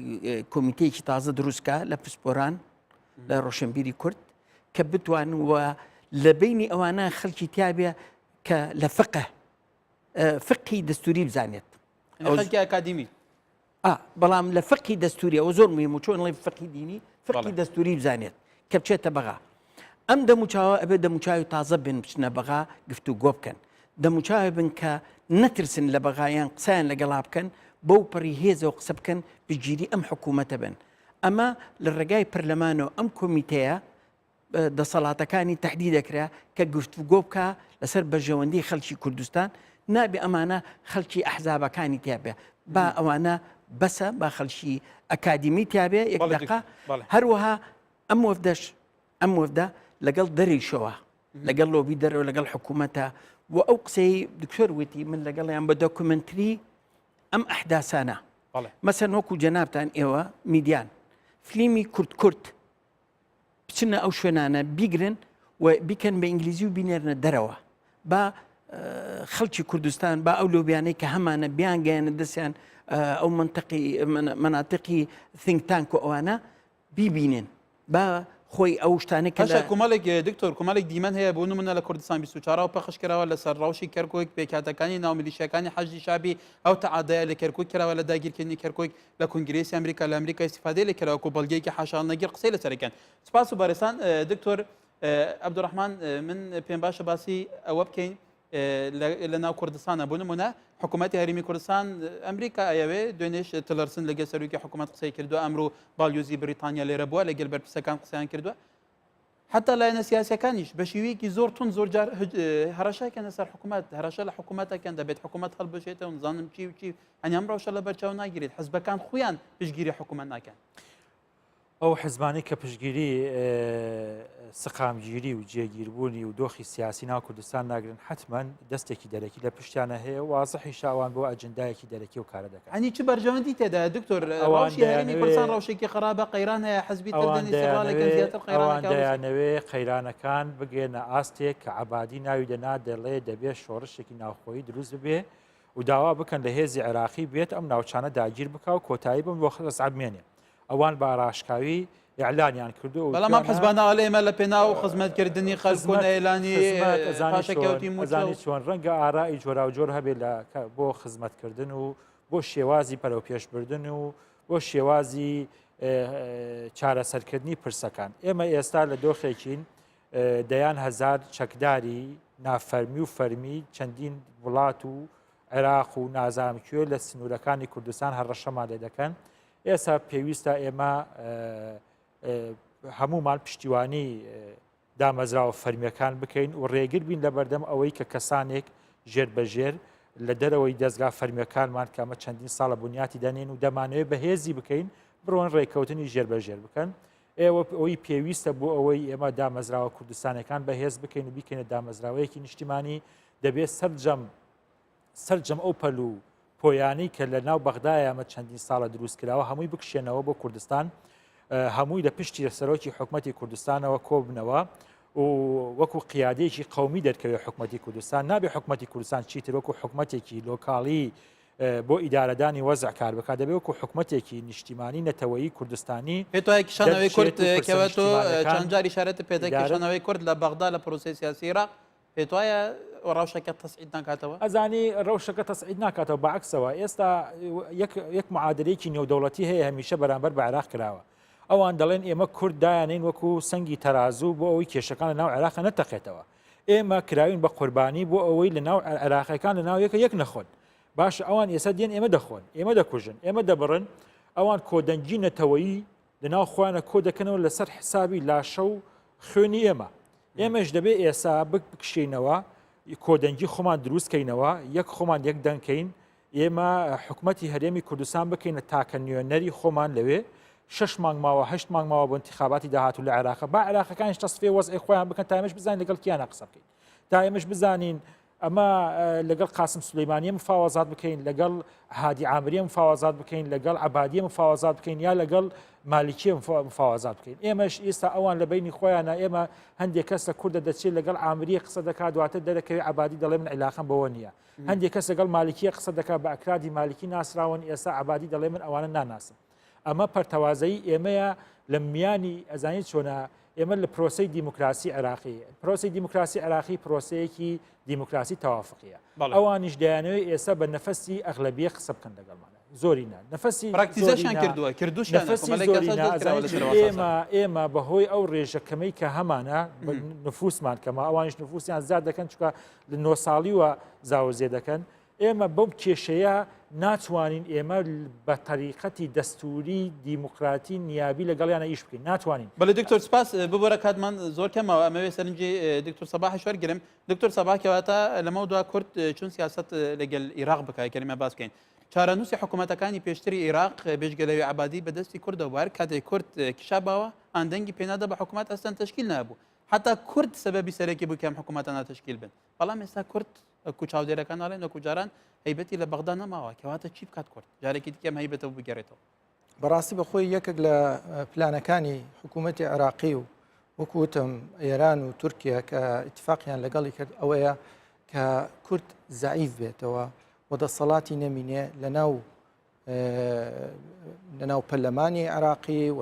کۆمیتەیەکی تازە دروستکە لە پسپۆران لە ڕۆشنبیری کورد کە بتوان و لە بینی ئەوانە خەڵکی تیاابێ کە لە فقە فقی دەستوری بزانێت ئەو خەڵکی ئەکادیمی بەڵام لە فقی دەستوری ئەوە زۆر مهم و چۆن ڵێ فقی دینی فقی دەستوری بزانێت کە بچێتە بەغا ئەم دەموچاوە ئەبێ دەموچاوی تازە بن بچنە بەغا گفتوگۆ بکەن دەموچاوێ بن کە نەترسن لە بەغا یان قسەیان لەگەڵا بکەن بەو پەڕی هێزەوە قسە بکەن پشتگیری ئەم حکوومەتە بن ئەمە لە ڕێگای پەرلەمانەوە ئەم کۆمیتەیە دەسەڵاتەکانی تهدید دەکرا کە گفتوگۆ بکە لەسەر بەرژەوەندی خەڵکی کوردستان نابێ ئەمانە خەڵکی ئەحزابەکانی تیاابێ با ئەوانە بەسە با خەڵکی ئەکادیمی تیاابێ یەک دقە هەروەها ئەم وەفدەش ئەم وەفدە لەگەڵ دەریشەوە لەگەڵ لۆبی دەرەوە لەگەڵ حکوومەتە و ئەو قسەی دکتۆر وتی من لەگەڵیان بە documentary ئەم ئەحداسانە مەسەن وەکو جەنابتان ئێوە میدیان فلیمی کورت کورت بچنە ئەو شوێنانە بیگرن و بیکەن بە ئینگلیزی و بینێرنە دەرەوە با خەڵکی کوردستان با ئەو لۆبیانەی کە هەمانە بیانگەیەنە دەستیان ئەو منطقی مناتقی think tank و ئەوانە بیبینن با خۆی ئەو شتانەی کە باشە کومەڵێک دکتۆر کومەڵێک دیمەن هەیە بۆ نمونە لە کوردستان 24 ەوە پەخش کراوە لەسەر ڕەوشی کەرکوک پێکهاتەکانی ناو میلیشیاکانی حەشدی شەعبی ئەو تەعادایە لە کەرکوک کراوە لە داگیرکردنی کەرکوک لە کۆنگرێسی ئەمریکا لە ئەمریکا ئیستیفادەی لێ کراوە وەکو بەڵگەیەکی حاشاهەڵنەگر قسەی لەسەر ئەکەن سپاس و بەڕێزان دکتۆر عەبدولڕەحمان من پێم باشە باسی ئەوە بکەین. لە ناو کوردستانە بۆ نمونە حکوومەتی هەرمی کوردستان ئەمریکا ئەیەوێ دوێنێش تلەرسن لەگەل سەرۆکی حکوومەت قسەی کردووە ئەمرۆ باڵیۆزی بریتانیا لێرە بووە لەگەل بەرپرسەکان قسەیان کردووە حتا لایەنە سیاسەکانیش بە شێوەیەکی زۆر تون زۆر جار هەڕەشەکەنە سەر حکوومەت هەڕەشە لە حکوومەتەکەن دەبێت حکوومەت هەڵبژێتەوە نزانم چی و چی ئەنیام ڕەوشە لە بەرچاو ناگیرێت حزبەکان خۆیان پشگیری حکوومەت ناکەن. ئەو حزبانەی کە پشتگیری سەقامگیری و جێگیربوونی و دۆخی سیاسی ناو کوردستان ناگرن حتمما دەستێکی دەرەکی لە پشتیانە هەیە وازحیشە ئەوان بۆ ئەجندایەکی دەرەکی و کارە دەکەن. ئەنی چ بەرژەوەندی تێدایە دکتۆر ڕەوشی هەرێمی کوردستان ڕەوشێکی خراپە قەیران هەیە حزبی تر دێن ئیستیقلالەکەن زیاتر قەیرانەکان ئەوان دەیانەوێ قەیرانەکان بگەنە ئاستێک کە عەبادی ناوی دەنا دەڵێ دەبێ شۆڕشێکی ناوخۆیی دروست ببێ و داوا بکەن لە هێزی عێراقی بێت ئەم ناوچانە داگیر بکا و کۆتایی بم وەزعە بمێنێ. ئەوان بە ڕاشکاوی ئیعلانیان کردو و بەڵام ئەم حزبانە ئەڵێ ئێمە لە پێناو خزمەتکردنی خەڵک و نەهێلانی پاشەکەوتی مووچە ئەزانی چۆن ڕەنگە ئارای جۆراوجۆر هەبێت لە بۆ خزمەتکردن و بۆ شێوازی پەرەوپێشبردن و بۆ شێوازی چارەسەرکردنی پرسەکان ئێمە ئێستا لە دۆخێکین دەیان هەزار چەکداری نافەرمی و فەرمی چەندین وڵات و عێراق و نازانم کوێ لە سنوورەکانی کوردستان هەڕەشەمان لێ دەکەن ئێستا پێویستە ئێمە هەمومان پشتیوانی دامەزراوە فەرمیەکان بکەین و ڕێگر بین لە بەردەم ئەوەی کە کەسانێک ژێر بە ژێر لە دەرەوەی دەستگا فەرمیەکانمان کە ئەمە چەندین ساڵە بنیاتی دەنێن و دەمانەوێت بەهێزی بکەین بڕۆن ڕێککەوتنی ژێر بە ژێر بکەن ئێوە ئەوەی پێویستە بۆ ئەوەی ئێمە دامەزراوە کوردستانەکان بەهێز بکەین و بیکەینە دامەزراوەیەکی نیشتیمانی دەبێت سەرجەم سەرجەم ئەو پەل و پۆیانەی کە لە ناو بەغدایە ئەمە چەندین ساڵە دروست کراوە هەمووی بکشێنەوە بۆ کوردستان هەمووی لە پشتی سەرۆکی حکومەتی کوردستانەوە کۆبنەوە و وەکو قیادەیەکی قومی دەرکەوێت حکومەتی کوردستان نابێ حکومەتی کوردستان چیتر وەکو حکومەتێکی لۆکاڵی بۆ ئیدارەدانی وەزع کار بکات دەبێت وەکو حکومەتێکی نیشتیمانی نەتەوەیی کوردستانی پێت وایە کشانەوەی کورد کەوە تۆ چەند جار ئیشارەت پێ دەکرد کشانەوەی کورد لە بەغدا لە پرۆسەی سیاسی عێراق پێت وایە ڕەوشەکە تەسعید ناکاتەوە؟ ئەزانی ڕەوشەکە تەسعید ناکاتەوە بەعکسەوە ئێستا یەک معادلەیەکی نێودەوڵەتی هەیە هەمیشە بەرامبەر بە عێراق کراوە ئەوان دەڵێن ئێمە کورد دایانین وەکو سەنگی تەرازوو بۆ ئەوەی کێشەکان لە ناو عێراق نەتەقێتەوە ئێمە کراوین بە قوربانی بۆ ئەوەی لە ناو عێراقەکان لە ناو یەکە یەک نەخۆن باشە ئەوان ئێستا دێن ئێمە دەخۆن ئێمە دەکوژن ئێمە دەبڕن ئەوان کۆدەنگی نەتەوەیی لە ناو خۆیانە کۆ دەکەنەوە لەسەر حسابی لاشە و خوێنی ئێمە ئێمەش دەبێ ئێسا بکشینەوە کۆدەنگی خۆمان دروستکەینەوە یەک خۆمان یەک دەنکەین ئێمە حکومەتی هەرێمی کوردستان بکەینە تاکە نوێنەری خۆمان لەوێ شش مانگ ماوە هەشت مانگ ماوە بۆ انتخاباتی داهاتوو لە عێراق با عێراقەکانیش تەسفیە وەزعی خۆیان بکەن تا ئێمەش بزانین لەگەڵ کیانە قسە بکەین تا ئێمەش بزانین ئەمە لەگەڵ قاسم سولەیمانیە مفاوەزات بکەین لەگەڵ هادی عامریە مفاوەزات بکەین لەگەڵ عبادیە مفاوەزات بکەین یا لەگەڵ مالکیە مفاوەزات بکەین ئێمەش ئێستا ئەوان لە بینی خۆیانە ئێمە هەندێک کەس لە کوردە دەچێت لەگەڵ عامریە قسە دەکات دواتر دەرەکەوێت عبادی دەڵێ من عیلاقم بەوە نییە هەندێک کەس لەگەڵ مالکیە قسە دەکات بە ئەکرادی مالکی ناسراون ئێستا عبادی دەڵێ من ئەوانە ناناسم ئەمە پەرتەوازەیی ئێمەیە لە میانی ئەزانی چۆنە ئێمە لە پرۆسی دیموکراسی عێراقی پرۆسی دیموکراسی عێراقی پرۆسەیەکی دیموکراسی تەوافقیە ئەوانیش دەیانەوەی ئێستا بە نەفەسی ئەغلبیە قسە بکەن لەگەڵمانە زۆری نا نەفەسی پراکتیزەشان کردووە کردوشیان ئێمە ئێمە بەهۆی ئەو ڕێژە کەمەی کە هەمانە نفوسمان کەمە ئەوانیش نفوسیان زیاد دەکەن چکە لە نۆ ساڵیوە زاوزێ دەکەن ئێمە بەم کێشەیە ناتوانین ئێمە بە تەریقەتی دەستوری دیموکراتی نیابی لەگەڵیانە ئیش بکەین ناتوانین. بەڵێ دکتۆر سپاس ببورە کاتمان زۆر کەمەوە ئەمەوێ سەرنجی دکتۆر سەباحیش وەرگرم دکتۆر سەباح کەواتە لەمەو دوا کورد چون سیاسەت لەگەل ئیراق بکە کەلیمە باس بکەین چارەنووسی حکوومەتەکانی پێشتری ئیراق بێجگە لەوی عەبادی بەدەستی کوردەوە بوو هەر کاتێک کورد کشاباوە ئان دەنگی پێنادا بە حکوومەت ئەستەن تەشکیل نابوو حتا کورد سەبەبی سەرەکی بوو کە ئەم حکوومەتانە تەشکیل بن بەڵام ئێستا کورد وەکو چاودێرەکان ئەڵێن وەکو جاران هەیبەتی لە بەغدا نەماوە کەواتە چی بکات کورد جارێکی دیکە ئەم هەیبەتە بگەرێتەوە؟ بەڕاستی بەخۆی یەکێک لە پلانەکانی حکوومەتی عێراقی و وەکو وتم ئێران و تورکیا کە ئیتفاقیان لەگەڵی کرد ئەوەیە کە کورد زەعیف بێتەوە و دەسەڵاتی نەمینێ لە ناو لەناو پەرلەمانی عراقی و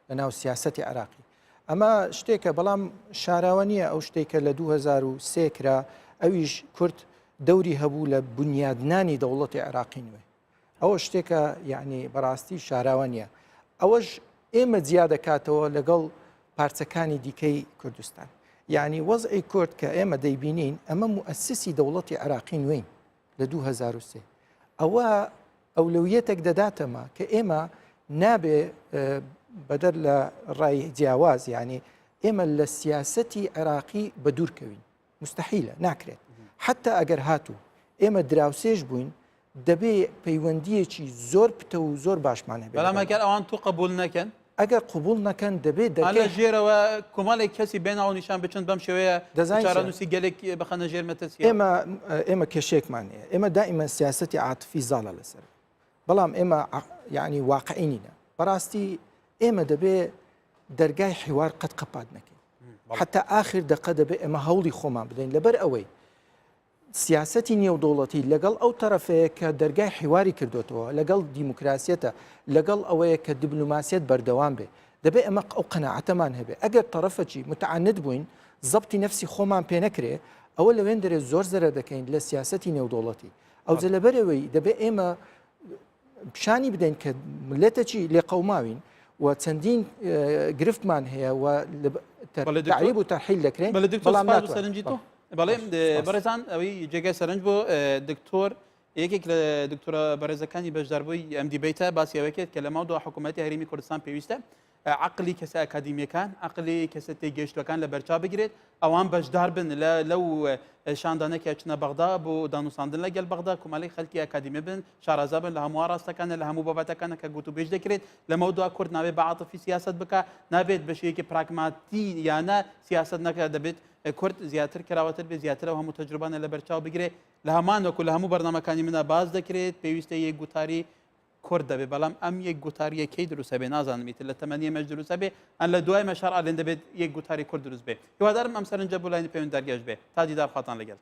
لە ناو سیاستی عراقی ئەمە شتێکە بەڵام شاراوە نییە ئەو شتێکە لە 2023 کرا ئەویش کورد دەوری هەبوو لە بنیادنانی دەوڵەتی عراقی نوێ ئەوە شتێکە یعنی بەڕاستی شاراوە نییە ئەوەش ئێمە جیا دەکاتەوە لەگەڵ پارچەکانی دیکەی کوردستان. یعنی وەزعی کورد کە ئێمە دەیبینین ئەمە موئەسیسی دەوڵەتی عێراقی نوێین لە 2003 ئەوە ئەولەویەتێک دەداتەمە کە ئێمە نابێ بەدەر لە ڕای جیاواز یعنی ئێمە لە سیاسەتی عێراقی بە دوور کەوین مستحیلە ناکرێت حتا ئەگەر هاتوو ئێمە دراوسێش بووین دەبێ پەیوەندیەکی زۆر پتە و زۆر باشمان هەبێت بەڵام ئەگەر ئەوان تو قبول نەکەن ئەگەر قبول نەکەن دەبێت دەکە ژێرەوە کۆمەڵێک کەسی بێناو نیشان بچن بەم شێوەیە دەزانین چارەنووسی گەلێک بخەنە ژێر مەترسی ئێمە ئێمە کێشێکمان هەیە ئێمە دائیمەن سیاسەتی عاتفی زاڵە لەسەر بەڵام ئێمە یعنی واقعی نینە بەڕاستی ئێمە دەبێ دەرگای حیوار قەت قەپات نەکەین حتا ئاخر دقە دەبێ ئێمە هەوڵی خۆمان بدەین لەبەر ئەوەی سیاسەتی نێودەوڵەتی لەگەڵ ئەو تەرەفەیە کە دەرگای حیواری کردوتەوە لەگەڵ دیموکراسیەتە لەگەڵ ئەوەیە کە دیبلوماسیەت بەردەوام بێ دەبێ ئەمە ئەو قەناعەتەمان هەبێ ئەگەر تەرەفەکی متعند بووین زەبتی نەفسی خۆمان پێ نەکرێ ئەوە لەوێن دەرێ زۆر زەرەر دەکەین لە سیاسەتی نێودەوڵەتی ئەوجە لەبەرەوەی دەبێ ئێمە پیشانی بدەین کە ملەتەکی لێقەوماوین و چەندین گرفتمان هەیە و تعریب و تەرحیل دەکرێن بەڵام سەرنجی تۆ بەڵێ بەڕێزان ئەوەی جێگای سەرنج بۆ دکتۆر یەکێک لە دکتۆرە بەڕێزەکانی بەشداربووی ئەم دیبەیتە باسی ئەوە کرد کە لە ماودوا حکوومەتی هەرێمی کوردستان پێویستە عەقلی کەسە ئەکادیمیەکان، عەقلی کەسە تێگەیشتوەکان لە بەرچاو بگرێت، ئەوان بەشدار بن لە لەو شاندانە کە چنە بەغدا بۆ دانوساندن لەگەل بەغدا، کومەلێک خەلکی ئەکادیمی بن، شارەزا بن لە هەموو ئاراستەکانە، لە هەموو بابەتەکانە کە گوتوبێژ دەکرێت. لەمەودوا کورد نابێت بە عاتفی سیاسەت بکا، نابێت بە شێوەیەکی پراگماتی یانە سیاسەت نەکا، دەبێت کورد زیاتر کراوەتر بێت، زیاتر ئەو هەموو تەجروبانە لە بەرچاو بگرێت. لە هەمان وەکو لە هەموو بەرنامەکانی مندا باس دەکرێت، پێویستە یەک گوتاری کورد دەبێت بەڵام ئەم یەک گوتاریە کەی دروست هەبێ نازانم ئیتر لە تەمەنی ئێمەش دروست هەبێ ئەن لە دوای مەشار ئالێن دەبێت یەک گوتاری کورد دروست بێ هیوادارم ئەم سەرنجە بۆ لایەنی پەیوەندیدار گەشت بێ تا دیدار خواتان لەگەل.